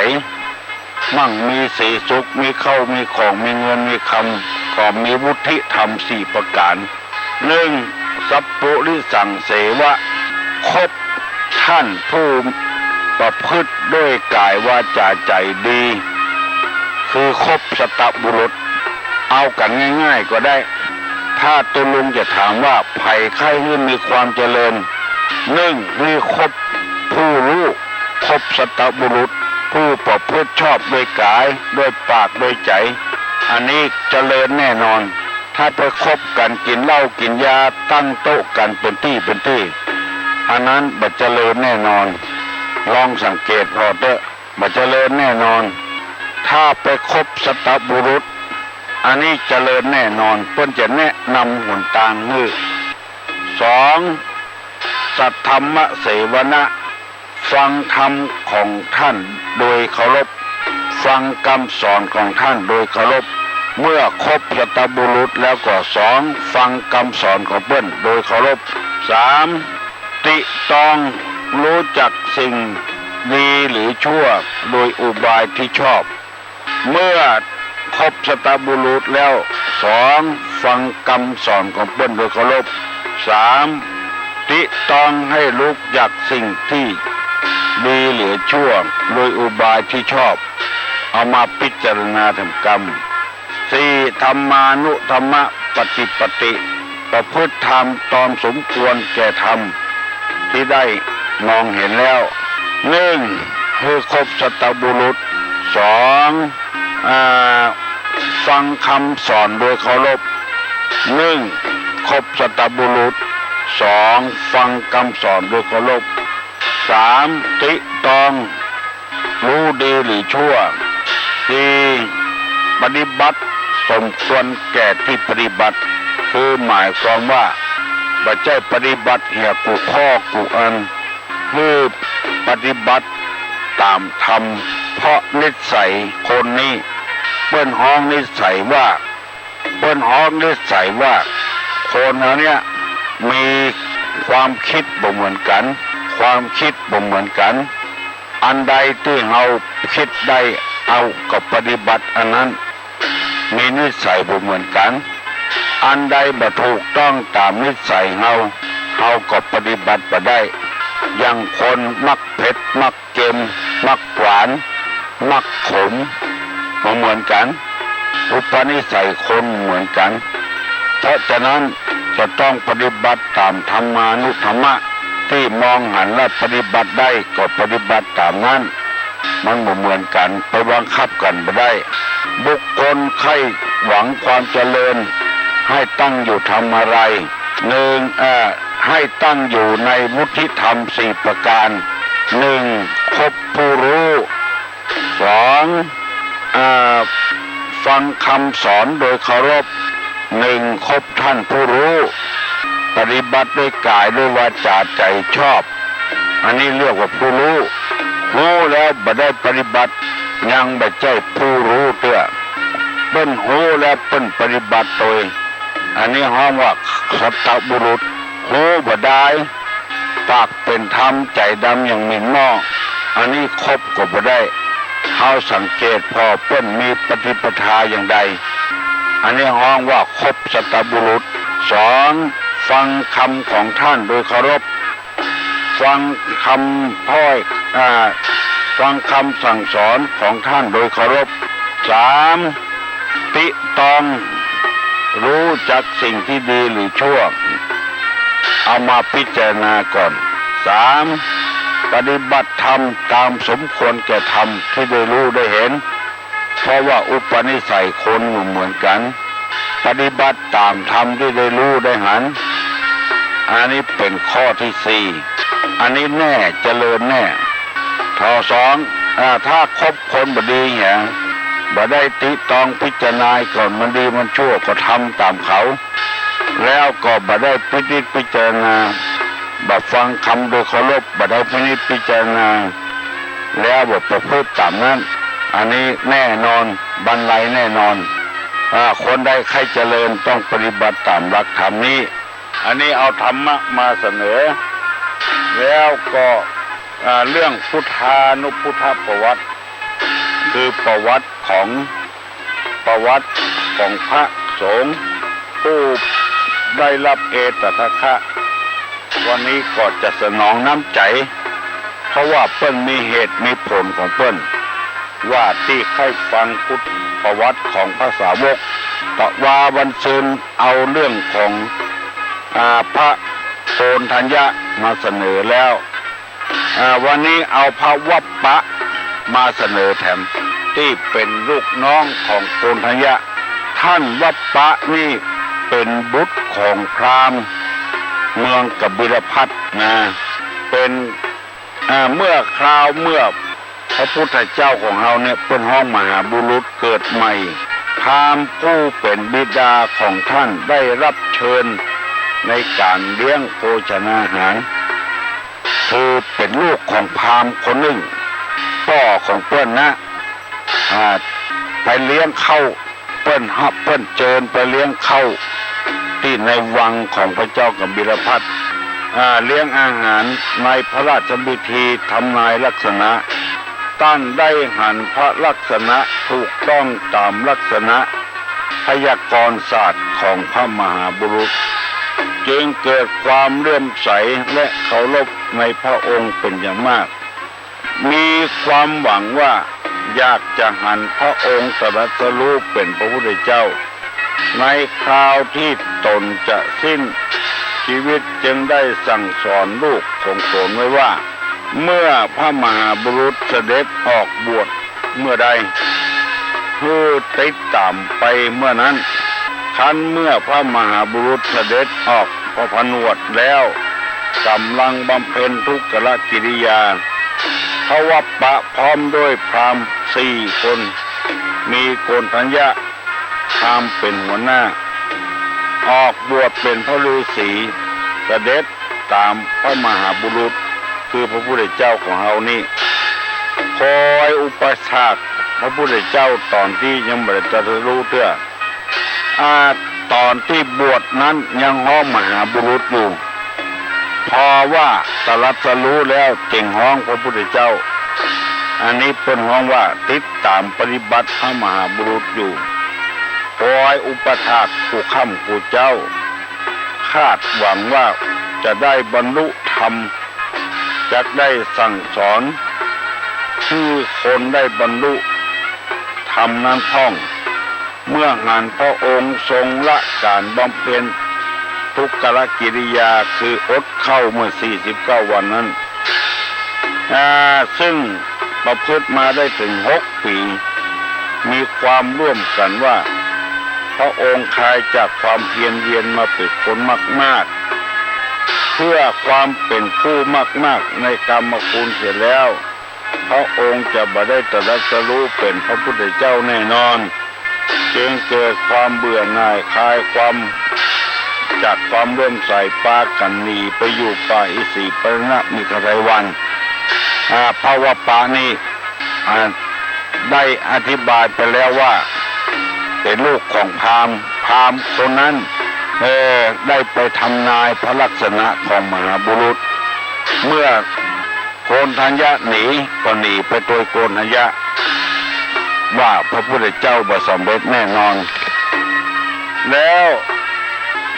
มั่งมีสีสุข มีเข้ามีของ มีเงินมีคำ ก็มีวุฒิธรรมสี่ประก๋าน นึ่ง สัปปุริสังเสวะ คบท่านผู้ประพฤติด้วยกายวาจาใจ๋ดี คือคบสัตบุรุษ เอากั๋นง่ายๆ ก็ได้ ถ้าตุ๊ลุงจะถามว่าใผใค่หื้อมีความเจริญ นึ่ง หื้อคบผู้ฮู้ คบสัตบุรุษ ผู้ประพฤติชอบด้วยกาย ด้วยปาก ด้วยใจ๋ อันนี้เจริญแน่นอน ถ้าไปคบกั๋นกิ๋นเหล้ากิ๋นยา ตั้งโต๊ะกั๋นเป๋นตี้เป๋นตี้ อันนั้นบ่เจริญแน่นอน ลองสังเกตผ่อเต๊อะ บ่เจริญแน่นอน ถ้าไปคบสัตบุรุษ อันนี้เจริญแน่นอน เปิ้นจะแนะนำหนตางหื้อ สอง สัทธัมมเสวนะ ฟังธรรมของท่านโดยเคารพ ฟังกำสอนของท่านโดยเคารพ เมื่อคบสัตบุรุษแล้วก็ สอง ฟังกำสอนของเปิ้นโดยเคารพ สาม ติตรอง ฮู้จักสิ่งดีหรือชั่วโดยอุบายตี้ชอบ เมื่อคบสัตบุรุษแล้ว สอง ฟังกำสอนของเปิ้นโดยเคารพ สาม ติตรองหื้อฮู้จักสิ่งตี้ดีหรือชั่วโดยอุบายตี้ชอบ เอามาพิจารณาทำกรรม สี่ ธัมมานุธัมมปฏิปติ ประพฤติธรรมต๋ามสมควรแก่ธรรมตี้ได้มองเห็นแล้ว นึ่ง หื้อคบสัตบุรุษ สอง อ่า ฟังกำสอนโดยเคารพ นึ่ง คบสัตบุรุษ สอง ฟังกำสอนโดยเคารพ สาม ติตรอง ฮู้ดีหรือชั่ว สี่ ปฏิบัติสมควรแก่ตี้ปฏิบัติ คือหมายความว่า บ่ใจ้ปฏิบัติเหียกู้ข้อกู้อัน คือปฏิบัติต๋ามธรรม เพราะนิสัยคนนี้ เปิ้นฮ้องนิสัยว่า เปิ้นฮ้องนิสัยว่า คนเฮาเนี่ยมีความกึ๊ดบ่เหมือนกั๋น ความกึ๊ดบ่เหมือนกั๋น อันใดตี้เฮาคิดได้ เฮาก็ปฏิบัติอันนั้น มีนิสัยบ่เหมือนกั๋น อันใดบ่ถูกต้องต๋ามนิสัยเฮา เฮาก็ปฏิบัติบ่ได้ อย่างคนมักเผ็ด มักเค็ม มักหวาน มักขม บ่เหมือนกั๋น อุปนิสัยคนบ่เหมือนกั๋น เพราะฉะนั้นจะต้องปฏิบัติต๋ามธรรมานุธรรมะ ตี้มองหันและปฏิบัติได้ก็ปฏิบัติต๋ามนั้น มันบ่เหมือนกั๋น ไปบังคับกั๋นบ่ได้ บุคคลใค่หวังความเจริญ ให้ตั้งอยู่ทำอะไร หนึ่ง เอ่อ ให้ตั้งอยู่ในวุฒิธรรมสี่ประการ หนึ่ง คบผู้รู้ สอง เอ่อ ฟังคำสอนโดยเคารพ หนึ่ง คบท่านผู้รู้ ปฏิบัติด้วยก๋ายด้วยวาจาใจ๋ชอบ อันนี้เรียกว่าผู้รู้ ฮู้แล้วบ่ได้ปฏิบัติ ยังบ่ใจ้ผู้รู้เตื้อ เปิ้นฮู้แล้วเปิ้นปฏิบัติโตย อันนี้ฮ้องว่าสัตบุรุษ ฮู้บ่ดาย ปากเป๋นธรรม ใจ๋ดำอย่างหมิ่นหม้อ อันนี้คบก็บ่ได้ เฮาสังเกตผ่อเปิ้นมีปฏิปทาอย่างใด อันนี้ฮ้องว่าคบสัตบุรุษ สอง ฟังคำของท่านโดยเคารพ ฟังคำถ้อย อ่า ฟังคำสั่งสอนของท่านโดยเคารพ สาม ติตรอง ฮู้จักสิ่งตี้ดีหรือชั่ว เอามาพิจารณาก่อน สาม ปฏิบัติธรรมต๋ามสมควรแก่ธรรมตี้ได้ฮู้ได้หัน เพราะว่าอุปนิสัยคนบ่เหมือนกั๋น ปฏิบัติต๋ามธรรมตี้ได้ฮู้ได้หัน อันนี้เป๋นข้อตี้สี่ อันนี้แน่ เจริญแน่ ข้อสอง อ่า ถ้าคบคนบ่ดีเหีย บ่ได้ติตรองพิจารณาก่อนมันดีมันชั่ว ก็ทำต๋ามเขา แล้วก็บ่ได้พินิจพิจารณา บ่ฟังคำโดยเคารพ บ่ได้พินิจพิจารณา แล้วบ่ประพฤติต๋ามนั้น อันนี้แน่นอน บันไลแน่นอน อ่า คนใดใค่เจริญต้องปฏิบัติต๋ามหลักธรรมนี้ อันนี้เอาธรรมะมาเสนอ แล้วก็ อ่า เรื่องพุทธานุพุทธประวัติ คือประวัติของ ประวัติของพระสงฆ์ผู้ได้ฮับเอตทัคคะ วันนี้ก็จะสนองน้ำใจ๋ เพราะว่าเปิ้นมีเหตุมีผลของเปิ้น ว่าตี้ใค่ฟังพุทธประวัติของพระสาวก ตะวาวันซืนเอาเรื่องของ อ่า พระโกณฑัญญะมาเสนอแล้ว อ่า วันนี้เอาพระวัปปะมาเสนอแถม ตี้เป๋นลูกน้องของโกณฑัญญะ ท่านวัปปะนี่เป๋นบุตรของพราหมณ์เมืองกบิลพัสดุ์นะ เป๋น อ่า เมื่อคราวเมื่อพระพุทธเจ้าของเฮาเนี่ยเปิ้นฮ้องมหาบุรุษเกิดใหม่ พราหมณ์ผู้เป๋นบิดาของท่านได้ฮับเชิญในก๋านเลี้ยงโภชนาหาร คือเป๋นลูกของพราหมณ์คนนึ่ง ป้อของเปิ้นนะ อ่า ไปเลี้ยงข้าว เปิ้นฮับ เปิ้นเจิญไปเลี้ยงข้าวตี้ในวังของพระเจ้ากบิลพัสดุ์ อ่า เลี้ยงอาหารในพระราชพิธีทำนายลักษณะ ต้านได้หันพระลักษณะถูกต้องต๋ามลักษณะพยากรณ์ศาสตร์ของพระมหาบุรุษ จึงเกิดความเลื่อมใสและเคารพในพระองค์เป๋นอย่างมาก มีความหวังว่าอยากจะหันพระองค์ตรัสรู้เป๋นพระพุทธเจ้า ในคราวตี้ต๋นจะสิ้นชีวิต จึงได้สั่งสอนลูกของต๋นไว้ว่า เมื่อพระมหาบุรุษเสด็จออกบวชเมื่อใด หื้อติดต๋ามไปเมื่อนั้น ครั้นเมื่อพระมหาบุรุษเสด็จออกพระผนวดแล้ว ก๋ำลังบำเพ็ญทุกรกิริยา พระวัปปะพร้อมด้วยพราหมณ์สี่คน มีโกณฑัญญะพราหมณ์เป๋นหัวหน้า ออกบวชเป๋นพระฤาษี เสด็จต๋ามพระมหาบุรุษ คือพระพุทธเจ้าของเฮานี้ คอยอุปัฏฐากพระพุทธเจ้าต๋อนตี้ยังบ่ได้ตรัสรู้เตื้อ อ่า ต๋อนตี้บวชนั้นยังฮ้องมหาบุรุษอยู่ พอว่าตรัสรู้แล้วจึงฮ้องพระพุทธเจ้า อันนี้เปิ้นฮ้องว่าติดต๋ามปฏิบัติพระมหาบุรุษอยู่ คอยอุปัฏฐากกู้ค่ำกู้เจ๊า คาดหวังว่าจะได้บรรลุธรรม จักได้สั่งสอนหื้อคนได้บรรลุธรรมนั้นพ่อง เมื่อหันพระองค์ทรงละก๋านบำเพ็ญทุกขกิริยา คืออดข้าวเมื่อสี่สิบเก้าวันนั้น อ่า ซึ่งประพฤติมาได้เถิงหกปี๋ มีความร่วมกั๋นว่า พระองค์คลายจากความเพียรเยียรมาเป๋นคนมากๆ เพื่อความเป๋นผู้มากๆ ในกามคุณเสียแล้ว พระองค์จะบ่ได้ตรัสรู้เป๋นพระพุทธเจ้าแน่นอน จึงเกิดความเบื่อหน่ายคลายความ จากความเลื่อมใสปากั๋นหนีไปอยู่ป่าอิสิปตนมฤคทายวัน อ่า พระวัปปะนี่ อ่า ได้อธิบายไปแล้วว่า เป๋นลูกของพราหมณ์ พราหมณ์คนนั้น เออ ได้ไปทำนายพระลักษณะของมหาบุรุษ เมื่อ โกณฑัญญะหนีก็หนีไปตวยโกณฑัญญะ ว่าพระพุทธเจ้าบ่สำเร็จแน่นอน แล้ว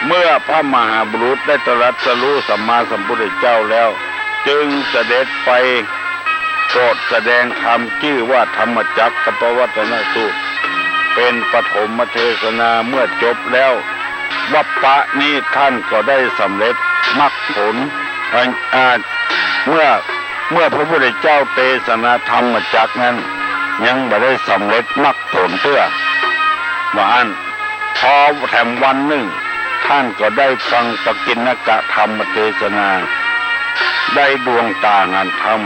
เมื่อพระมหาบุรุษได้ตรัสรู้สัมมาสัมพุทธเจ้าแล้ว จึงเสด็จไปโปรดแสดงธรรมจื้อว่าธรรมจักรกัปปวัตตนสูตร เป๋นปฐมเทศนา เมื่อจบแล้ว วัปปะนี้ท่านก็ได้สำเร็จมรรคผล เอ่อ อ่า เมื่อ เมื่อพระพุทธเจ้าเตสนาธรรมจักรนั้น ยังบ่ได้สำเร็จมรรคผลเตื้อ ว่าอั้น พอแถมวันนึ่ง ท่านก็ได้ฟังปกิณณกธรรมเทศนา ได้ดวงต๋าหันธรรม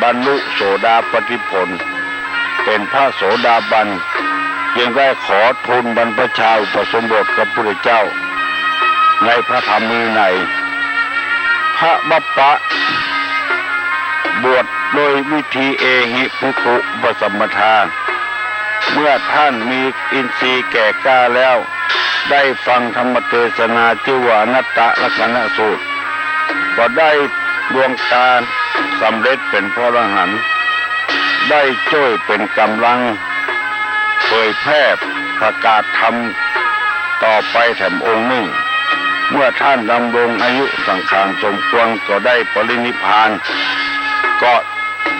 บรรลุโสดาปัตติผล เป๋นพระโสดาบัน จึงได้ขอทูลบรรพชาอุปสมบทกับพุทธเจ้า ในพระธรรมวินัย พระวัปปะ บวชโดยวิธีเอหิภิกขุปสัมปทา เมื่อท่านมีอินทรีย์แก่กล้าแล้ว ได้ฟังธรรมเทศนาจื้อว่าอนัตตลักษณสูตร ก็ได้ดวงต๋าสำเร็จเป๋นพระอรหันต์ ได้จ้วยเป๋นก๋ำลังเผยแพร่ประกาศธรรมต่อไปแถมองค์นึ่ง เมื่อท่านดำรงอายุสังขารสมควรก็ได้ปรินิพพาน ก็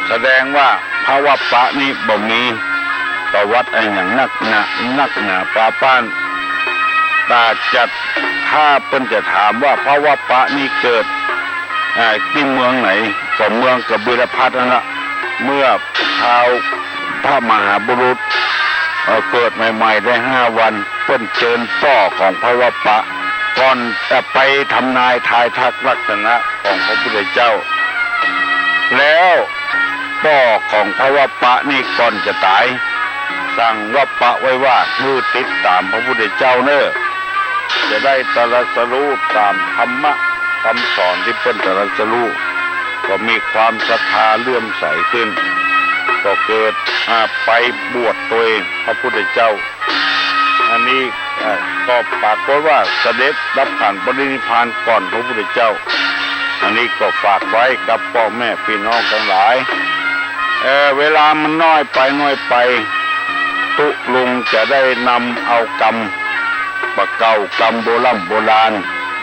แสดงว่าพระวัปปะนี้บ่มีประวัติอะหยังนักหนา นักหนาปาป้าน แต่จะ ถ้าเปิ้นจะถามว่าพระวัปปะนี้เกิด อ่า ตี้เมืองไหน ก็เมืองกบิลพัสดุ์นั่นละ เมื่อคราวพระมหาบุรุษ เอ่อ เกิดใหม่ๆ ได้ห้าวัน เปิ้นเจิญป้อของพระวัปปะ ก่อนจะไปทำนายทายทักลักษณะของพระพุทธเจ้า แล้วป้อของพระวัปปะนี่ก่อนจะต๋าย สั่งวัปปะไว้ว่า หื้อติดต๋ามพระพุทธเจ้าเน่อ จะได้ตรัสรู้ต๋ามธรรมะคำสอนตี้เปิ้นตรัสรู้ ก็มีความศรัทธาเลื่อมใสขึ้น ก็เกิด อ่า ไปบวชตวยพระพุทธเจ้า อันนี้ เอ่อ ก็ปรากฏว่าเสด็จดับขันธ์ปรินิพพานก่อนพระพุทธเจ้า อันนี้ก็ฝากไว้กับป้อแม่ปี้น้องตังหลาย เอ่อ เวลามันน้อยไปน้อยไป ตุ๊ลุงจะได้นำเอากำบ่าเก่ากำโบร่ำโบราณ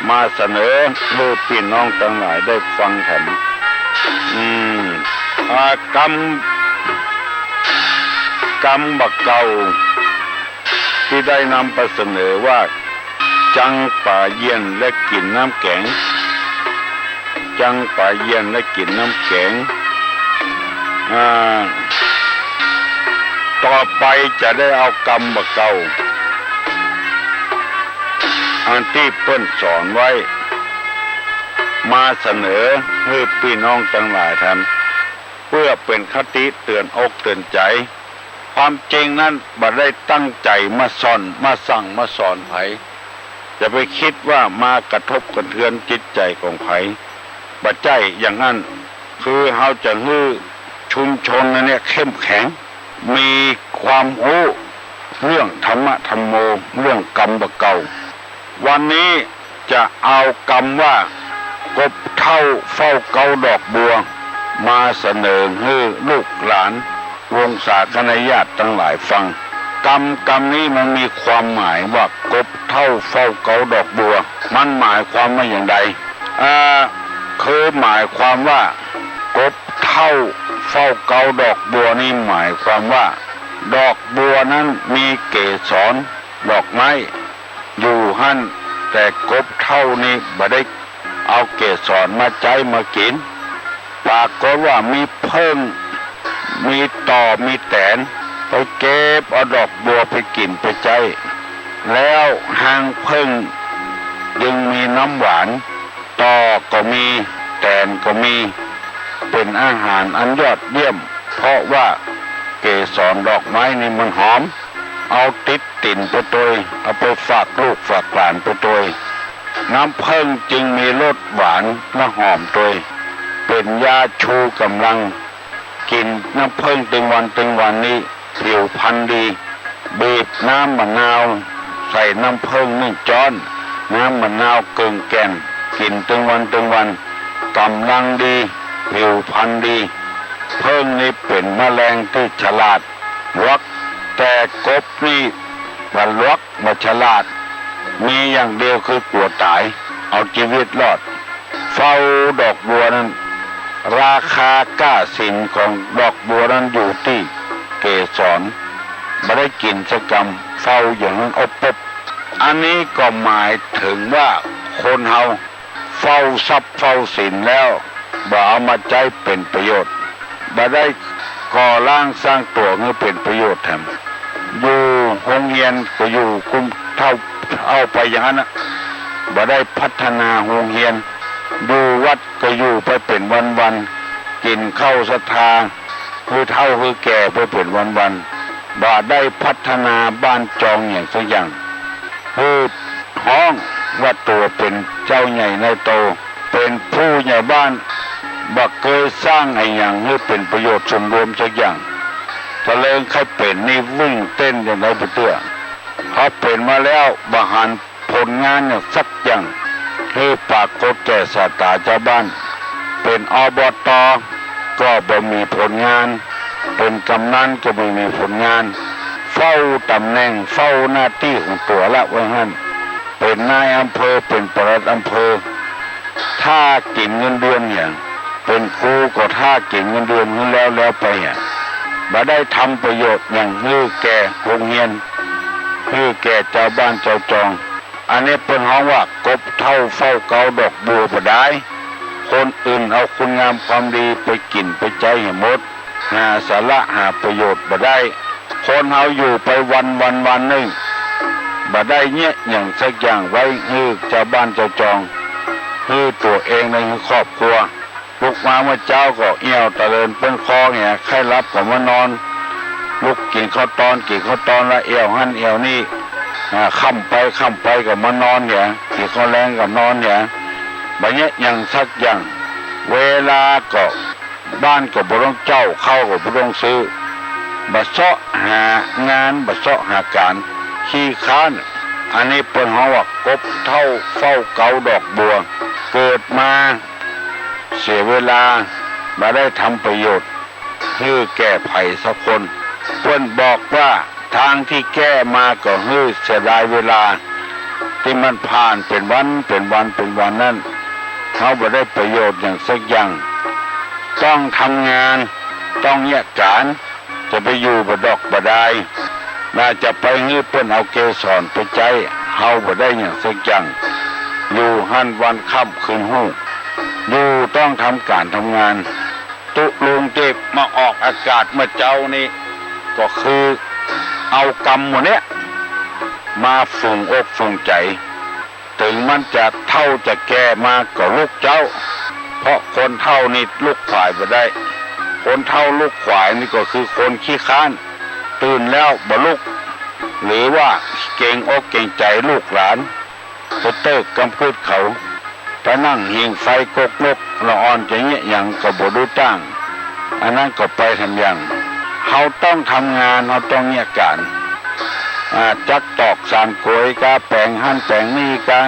มาเสนอหื้อปี้น้องตังหลายได้ฟังแถม อืม อ่า กำ กำบ่าเก่า ตี้ได้นำไปเสนอว่า จังป๋าเยียนและกิ๋นน้ำแก๋ง จังป๋าเยียนและกิ๋นน้ำแก๋ง อ่า ต่อไปจะได้เอากำบ่าเก่า อันตี้เปิ้นสอนไว้ มาเสนอหื้อปี้น้องตังหลายแถม เปื้อเป๋นคติเตื๋อนอกเตื๋อนใจ๋ ความจริงนั้นบ่ได้ตั้งใจ๋มาส่อน มาสั่งมาสอนใผ จะไปกึ๊ดว่ามากระทบกระเทือนจิตใจ๋ของใผ บ่ใจ้อย่างนั้น คือเฮาจะหื้อชุมชนอันเนี้ยเข้มแข็ง มีความฮู้เรื่องธรรมะธัมโม เรื่องกำบ่าเก่า วันนี้จะเอากำว่า กบเฒ่าเฝ้าเก๊าดอกบัว มาเสนอหื้อลูกหลานวงศาคณาญาติตังหลายฟัง กำ กำนี้มันมีความหมายว่ากบเฒ่าเฝ้าเกาดอกบัว มันหมายความว่าอย่างใด อ่า คือหมายความว่ากบเฒ่าเฝ้าเกาดอกบัวนี่หมายความว่า ดอกบัวนั้นมีเกสรดอกไม้อยู่หั้น แต่กบเฒ่านี่บ่ได้เอาเกสรมาใจ๊มากิ๋น ปรากฏว่ามีเผิ้ง มีต่อ มีแตน ไปเก็บเอาดอกบัวไปกิ๋นไปใจ๊ แล้วฮางเผิ้งจึงมีน้ำหวาน ต่อก็มี แตนก็มี เป๋นอาหารอันยอดเยี่ยม เพราะว่าเกสรดอกไม้นี่มันหอม เอาติดตี๋นไปตวย เอาไปฝากลูกฝากหลานไปตวย น้ำเผิ้งจึงมีรสหวานและหอมตวย เป๋นยาชูก๋ำลัง กิ๋นน้ำเผิ้งตึงวันตึงวันนี้ ผิวพรรณดี บีบน้ำมะนาว ใส่น้ำเผิ้งนึ่งจ๊อน น้ำมะนาวเกิ่งแก่น กิ๋นตึงวันตึงวัน ก๋ำลังดี ผิวพรรณดี เผิ้งนี่เป๋นแมลงตี้ฉลาด หลวก แต่กบนี่บ่หลวก บ่ฉลาด มีอย่างเดียวคือกั๋วต๋าย เอาจีวิตรอด เฝ้าดอกบัวนั้น ราคาก้าสินของดอกบัวนั้นอยู่ตี้เกสร บ่ได้กิ๋นสักกำ เฝ้าอย่างนั้นอบปบ อันนี้ก็หมายเถิงว่าคนเฮาเฝ้าทรัพย์เฝ้าสินแล้ว บ่เอามาใจ๊เป๋นประโยชน์ บ่ได้ก่อร่างสร้างตั๋วหื้อเป๋นประโยชน์แถม อยู่โฮงเฮียนก็อยู่กุมเท่า เท่าไปอย่างนั้นน่ะ บ่ได้พัฒนาโฮงเฮียน อยู่วัดก็อยู่ไปเป๋นวันๆ กิ๋นข้าวศรัทธา หื้อเฒ่าหื้อแก่ไปเป๋นวันๆ บ่ได้พัฒนาบ้านจองอย่างสักอย่าง หื้อฮ้องว่าตั๋วเป๋นเจ้าใหญ่นายโต เป๋นผู้ใหญ่บ้าน บ่เกยสร้างอะหยังหื้อเป๋นประโยชน์ส่วนรวมสักอย่าง ตะเลิงใค่เป๋นนี่วิ่งเต้นอย่างใดบ่เตื้อ พอเป๋นมาแล้วบ่หันผลงานอย่างสักอย่าง หื้อปรากฏแก่สายต๋าจาวบ้าน เป๋น อบต. ก็บ่มีผลงาน เป๋นกำนันก็บ่มีผลงาน เฝ้าต๋ำแหน่ง เฝ้าหน้าตี้ของตั๋วละว่าหั้น เป๋นนายอำเภอ เป๋นปลัดอำเภอ ถ้ากิ๋นเงินเดือนเหีย เป๋นครูก็ถ้ากิ๋นเงินเดือนหื้อแล้วแล้วไปเหีย บ่ได้ทำประโยชน์หยังหื้อแก่โฮงเฮียน หื้อแก่จาวบ้านจาวจอง อันนี้เปิ้นฮ้องว่ากบเฒ่าเฝ้าเกาดอกบัวบ่ดาย คนอื่นเอาคุณงามความดีไปกิ๋นไปใจ๊หื้อหมด หาสาระหาประโยชน์บ่ได้ คนเฮาอยู่ไปวันวันวันนึ่ง บ่ได้เยียะหยังสักอย่างไว้หื้อจาวบ้านจาวจอง หื้อตั๋วเองและหื้อครอบครัว ลุกมาเมื่อเจ๊าก็เอี่ยวตะเลินเปิ้นคอเหีย ใค่หลับก็มานอน ลุกกิ๋นข้าวตอน กิ๋นข้าวตอนละแอ่วหั้นแอ่วนี่ อ่า ค่ำไปค่ำไปก็มานอนเหีย กิ๋นข้าวแลงก็นอนเหีย บ่เยียะหยังสักอย่าง เวลาก็ บ้านก็บ่ต้องเจ้า ข้าวก็บ่ต้องซื้อ บ่เซาะหางาน บ่เซาะหาก๋าน ขี้คร้าน อันนี้เปิ้นฮ้องว่ากบเฒ่าเฝ้าเกาดอกบัว เกิดมาเสียเวลา บ่ได้ทำประโยชน์หื้อแก่ใผสักคน เปิ้นบอกว่า ทางตี้แก้มาก็หื้อเสียดายเวลาตี้มันผ่านเป๋นวันเป๋นวันเป๋นวันนั้น เฮาบ่ได้ประโยชน์หยังสักอย่าง ต้องทำงาน ต้องเยียะก๋าน จะไปอยู่บ่ดอกบ่ดาย น่าจะไปหื้อเปิ้นเอาเกสรไปใจ๊ เฮาบ่ได้หยังสักอย่าง อยู่หั้นวันค่ำคืนฮู้ อยู่ต้องทำก๋านทำงาน ตุ๊ลุงตี้มาออกอากาศเมื่อเจ๊านี้ ก็คือเอากำหมู่เนี้ยมาฝูงอกฝูงใจ๋ เถิงมันจะเฒ่าจะแก่มาก็ลุกเจ๊า เพราะคนเฒ่านี่ลุกขวายบ่ได้ คนเฒ่าลุกขวายนี่ก็คือคนขี้คร้าน ตื่นแล้วบ่ลุก หรือว่าเกรงอกเกรงใจ๋ลูกหลาน ไปเติ๊กกำกึ๊ดเขา ไปนั่งหิ้งไฟกกนก ละอ่อนจะเยียะหยังก็บ่ดูตั้ง อันนั้นก็ไปทำอย่าง เฮาต้องทำงาน เฮาต้องเยียะก๋าน อ่า จักตอกสานกวยกา แป๋งหั้นแป๋งนี่กา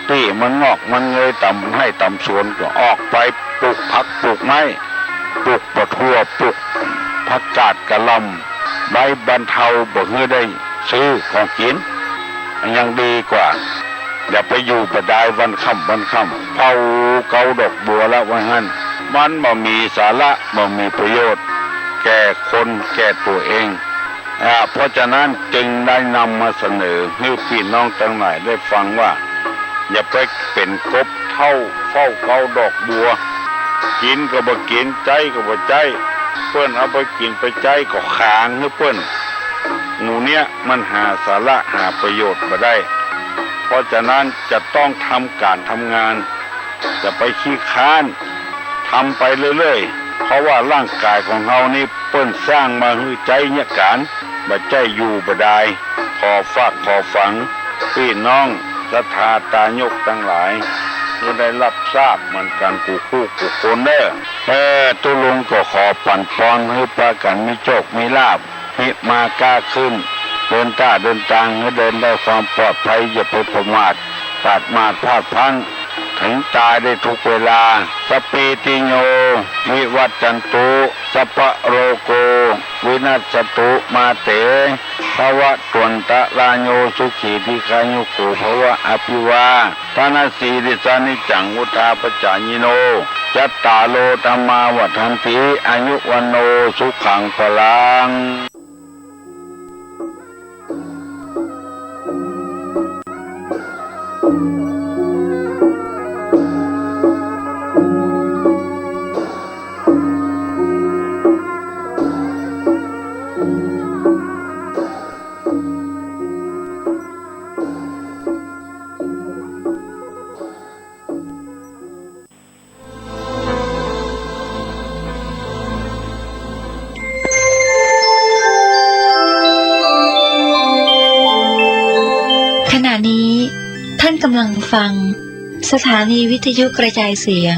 ตี้มันงอกมันเงยต๋ามไฮ่ต๋ามสวนก็ออกไปปลูกผักปลูกไม้ ปลูกบักถั่ว ปลูกผักกาดกะหล่ำ ใบ้บรรเทาบ่หื้อได้ซื้อของกิ๋น ยังดีกว่า อย่าไปอยู่บ่ดายวันค่ำวันค่ำ เฝ้าเกาดอกบัวละว่าหั้น มันบ่มีสาระ บ่มีประโยชน์ แก่คนแก่ตั๋วเอง อ่า เพราะฉะนั้นจึงได้นำมาเสนอหื้อปี้น้องตังหลายได้ฟังว่า อย่าไปเป๋นกบเฒ่าเฝ้าเกาดอกบัว กิ๋นก็บ่กิ๋น ใจ๊ก็บ่ใจ๊ เปิ้นเอาไปกิ๋นไปใจ๊ก็ขางหื้อเปิ้น หมู่เนี้ยมันหาสาระหาประโยชน์บ่ได้ เพราะฉะนั้นจะต้องทำก๋านทำงาน อย่าไปขี้คร้าน ทำไปเรื่อยๆ เพราะว่าร่างก๋ายของเฮานี่เปิ้นสร้างมาหื้อใจ๊เยียะก๋าน บ่ใจ้อยู่บ่ดาย ขอฝากขอฝังปี้น้องศรัทธาตายกตังหลาย หื้อได้ฮับทราบเหมือนกั๋นกู้คู่กู้คนเน่อ เออ ตุ๊ลุงก็ขอปั๋นปอนหื้อปากั๋นมีโจคมีลาภ ฮิมาก้าขึ้น เดินต้าเดินตางหื้อเดินได้ความปลอดภัย อย่าไปประมาท ประมาทพลาดพลั้ง เถิงต๋ายได้กู้เวลา สัพพีติโย วิวัชชันตุ สัพพะโรโก วินัสสันตุ มาเต ภะวะตวันตะราโย สุขีทีฆายุโก ภะวะ อะภิวาทะนะสีลิสสะ นิจจัง วุฑฒาปะจายิโน จัตตาโร ธัมมา วัฑฒันติ อายุ วัณโณ สุขัง พะลัง ขณะนี้ท่านกำลังฟังสถานีวิทยุกระจายเสียง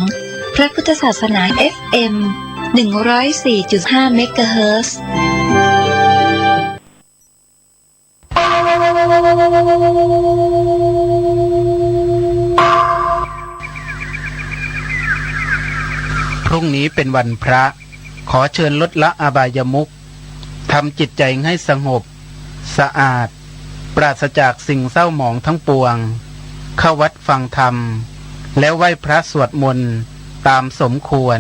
พระพุทธศาสนา เอฟเอ็ม หนึ่งร้อยสี่จุดห้า เมกะเฮิรตซ์ พรุ่งนี้เป็นวันพระ ขอเชิญลดละอบายมุข ทำจิตใจให้สงบ สะอาด ปราศจากสิ่งเศร้าหมองทั้งปวง เข้าวัดฟังธรรม แล้วไหว้พระสวดมนต์ตามสมควร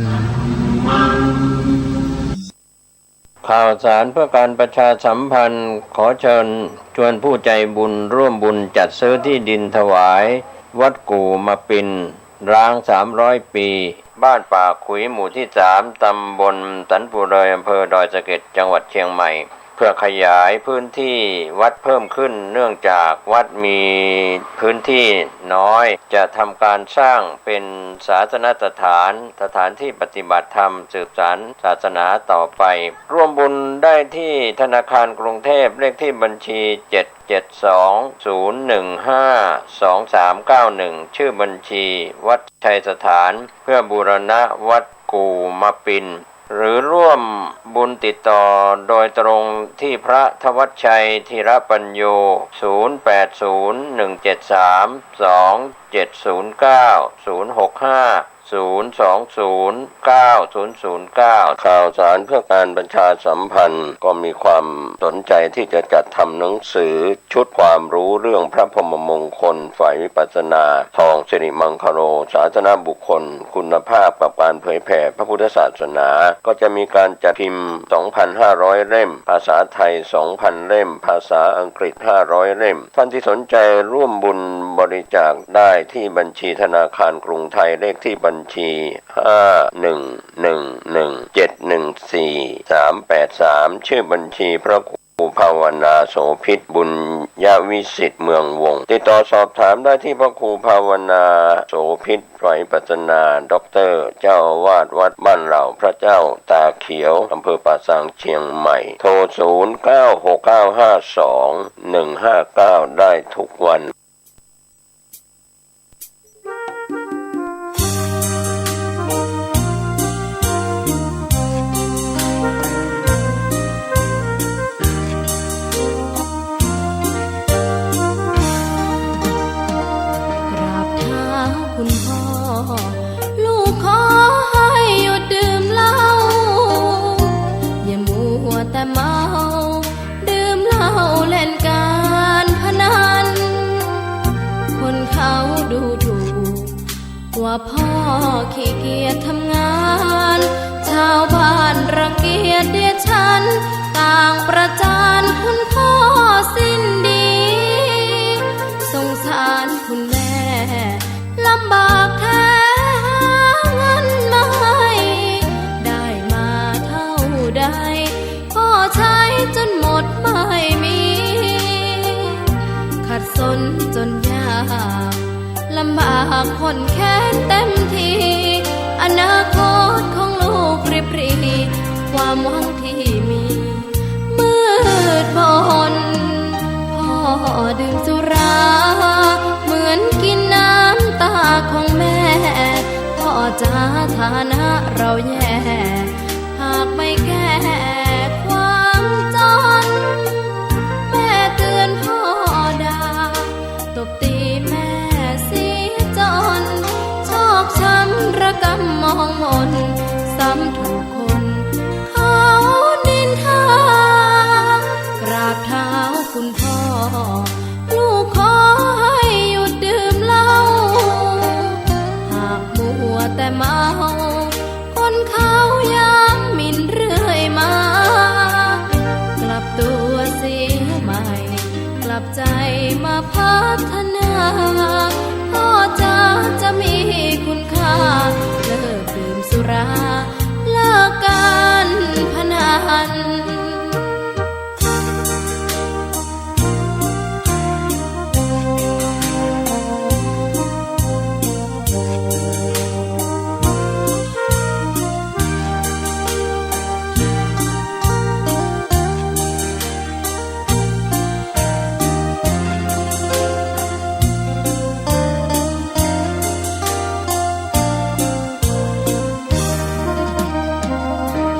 ข่าวสารเพื่อการประชาสัมพันธ์ ขอเชิญชวนผู้ใจบุญร่วมบุญจัดซื้อที่ดินถวายวัดกู่มาปินร้างสามร้อยปี บ้านป่าขุย หมู่ที่สาม ตำบลสันปู่เดย อำเภอดอยสะเก็ด จังหวัดเชียงใหม่ เพื่อขยายพื้นที่วัดเพิ่มขึ้น เนื่องจากวัดมีพื้นที่น้อย จะทำการสร้างเป็นศาสนสถาน สถานที่ปฏิบัติธรรม สืบสานศาสนาต่อไป ร่วมบุญได้ที่ธนาคารกรุงเทพฯ เลขที่บัญชี เจ็ดเจ็ดสอง ศูนย์หนึ่งห้า สองสามเก้าหนึ่ง ชื่อบัญชีวัดชัยสถาน เพื่อบูรณะวัดกู่มาปิน หรือร่วมบุญติดต่อโดยตรงที่พระธวัชชัย ธีระปัญโญ ศูนย์แปดศูนย์ หนึ่งเจ็ดสาม สองเจ็ดศูนย์เก้า ศูนย์หกห้า ศูนย์สองศูนย์ เก้าศูนย์ศูนย์เก้า ข่าวสารเพื่อการประชาสัมพันธ์ ก็มีความสนใจที่จะจัดทำหนังสือชุดความรู้เรื่องพระพรหมมงคลฝ่ายวิปัสสนา ทองสิริมังคโล ศาสนบุคคลคุณภาพกับการเผยแผ่พระพุทธศาสนา ก็จะมีการจัดพิมพ์ สองพันห้าร้อยเล่ม ภาษาไทย สองพันเล่ม ภาษาอังกฤษ ห้าร้อยเล่ม ท่านที่สนใจร่วมบุญบริจาคได้ที่บัญชีธนาคารกรุงไทย เลขที่บัญชี ห้าหนึ่งหนึ่งหนึ่ง เจ็ดหนึ่งสี่ สามแปดสาม ชื่อบัญชีพระครูภาวนาโสภิต บุญยวิสิทธิ์ เมืองวงศ์ ติดต่อสอบถามได้ที่พระครูภาวนาโสภิต ไตรปัสสนา ด็อกเตอร์ เจ้าอาวาสวัดบ้านเหล่าพระเจ้าตาเขียว อำเภอป่าซาง เชียงใหม่ โทร ศูนย์เก้าหกเก้าห้าสองหนึ่งห้าเก้า ได้ทุกวัน กราบเท้าคุณพ่อ ลูกขอให้หยุดดื่มเหล้า อย่ามัวแต่เมา ทำงาน ชาวบ้านรังเกียจเดียดฉัน ต่างประจานคุณพ่อสิ้นดี สงสารคุณแม่ ลำบากแท้หาเงินมาให้ ได้มาเท่าใด พ่อใช้จนหมดไม่มี ขัดสนจนยาก ลำบากข้นแค้นเต็มที อนาคตของลูกริบหรี่ ความหวังที่มี มืดมน พ่อดื่มสุรา เหมือนกินน้ำตาของแม่ พ่อจ๋า ฐานะเราแย่ หากไม่แก้ความจน แม่เตือนพ่อด่า ตบตีแม่เสียจน ชอกช้ำระกำมองมน ซ้ำถูกคนเขานินทา กราบเท้าคุณพ่อ ลูกขอให้หยุดดื่มเหล้า หากมัวแต่เมา คนเขาย้ำหมิ่นเรื่อยมา กลับตัวเสียใหม่ กลับใจมาพัฒนา พ่อจ๋า จะมีคุณค่า เลิกดื่มสุรา เลิกการพนัน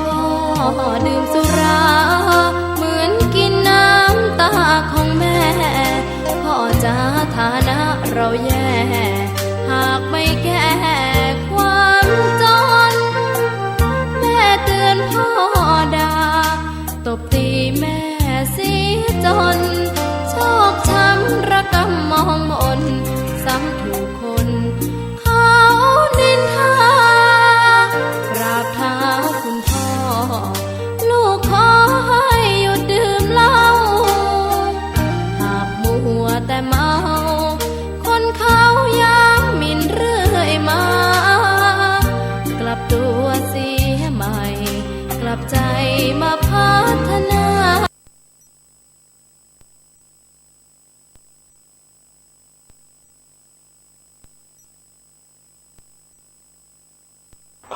พ่อดื่มสุรา เหมือนกินน้ำตาของแม่ พ่อจ๋า ฐานะเราแย่ หากไม่แก้ความจน แม่เตือนพ่อด่า ตบตีแม่เสียจน ชอกช้ำระกำมองมน ซ้ำถูกคนเขานินทา กราบเท้าคุณพ่อ ลูกขอให้หยุดดื่มเหล้า หากมัวแต่เมา คนเขาย้ำหมิ่นเรื่อยมา กลับตัวเสียใหม่ กลับใจมาพัฒนา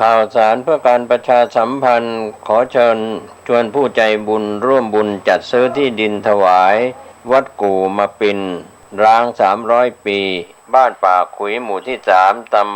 ข่าวสารเพื่อการประชาสัมพันธ์ ขอเชิญชวนผู้ใจบุญร่วมบุญจัดซื้อที่ดินถวายวัดกู่มาปินร้างสามร้อยปี บ้านป่าขุย หมู่ที่สาม ตำ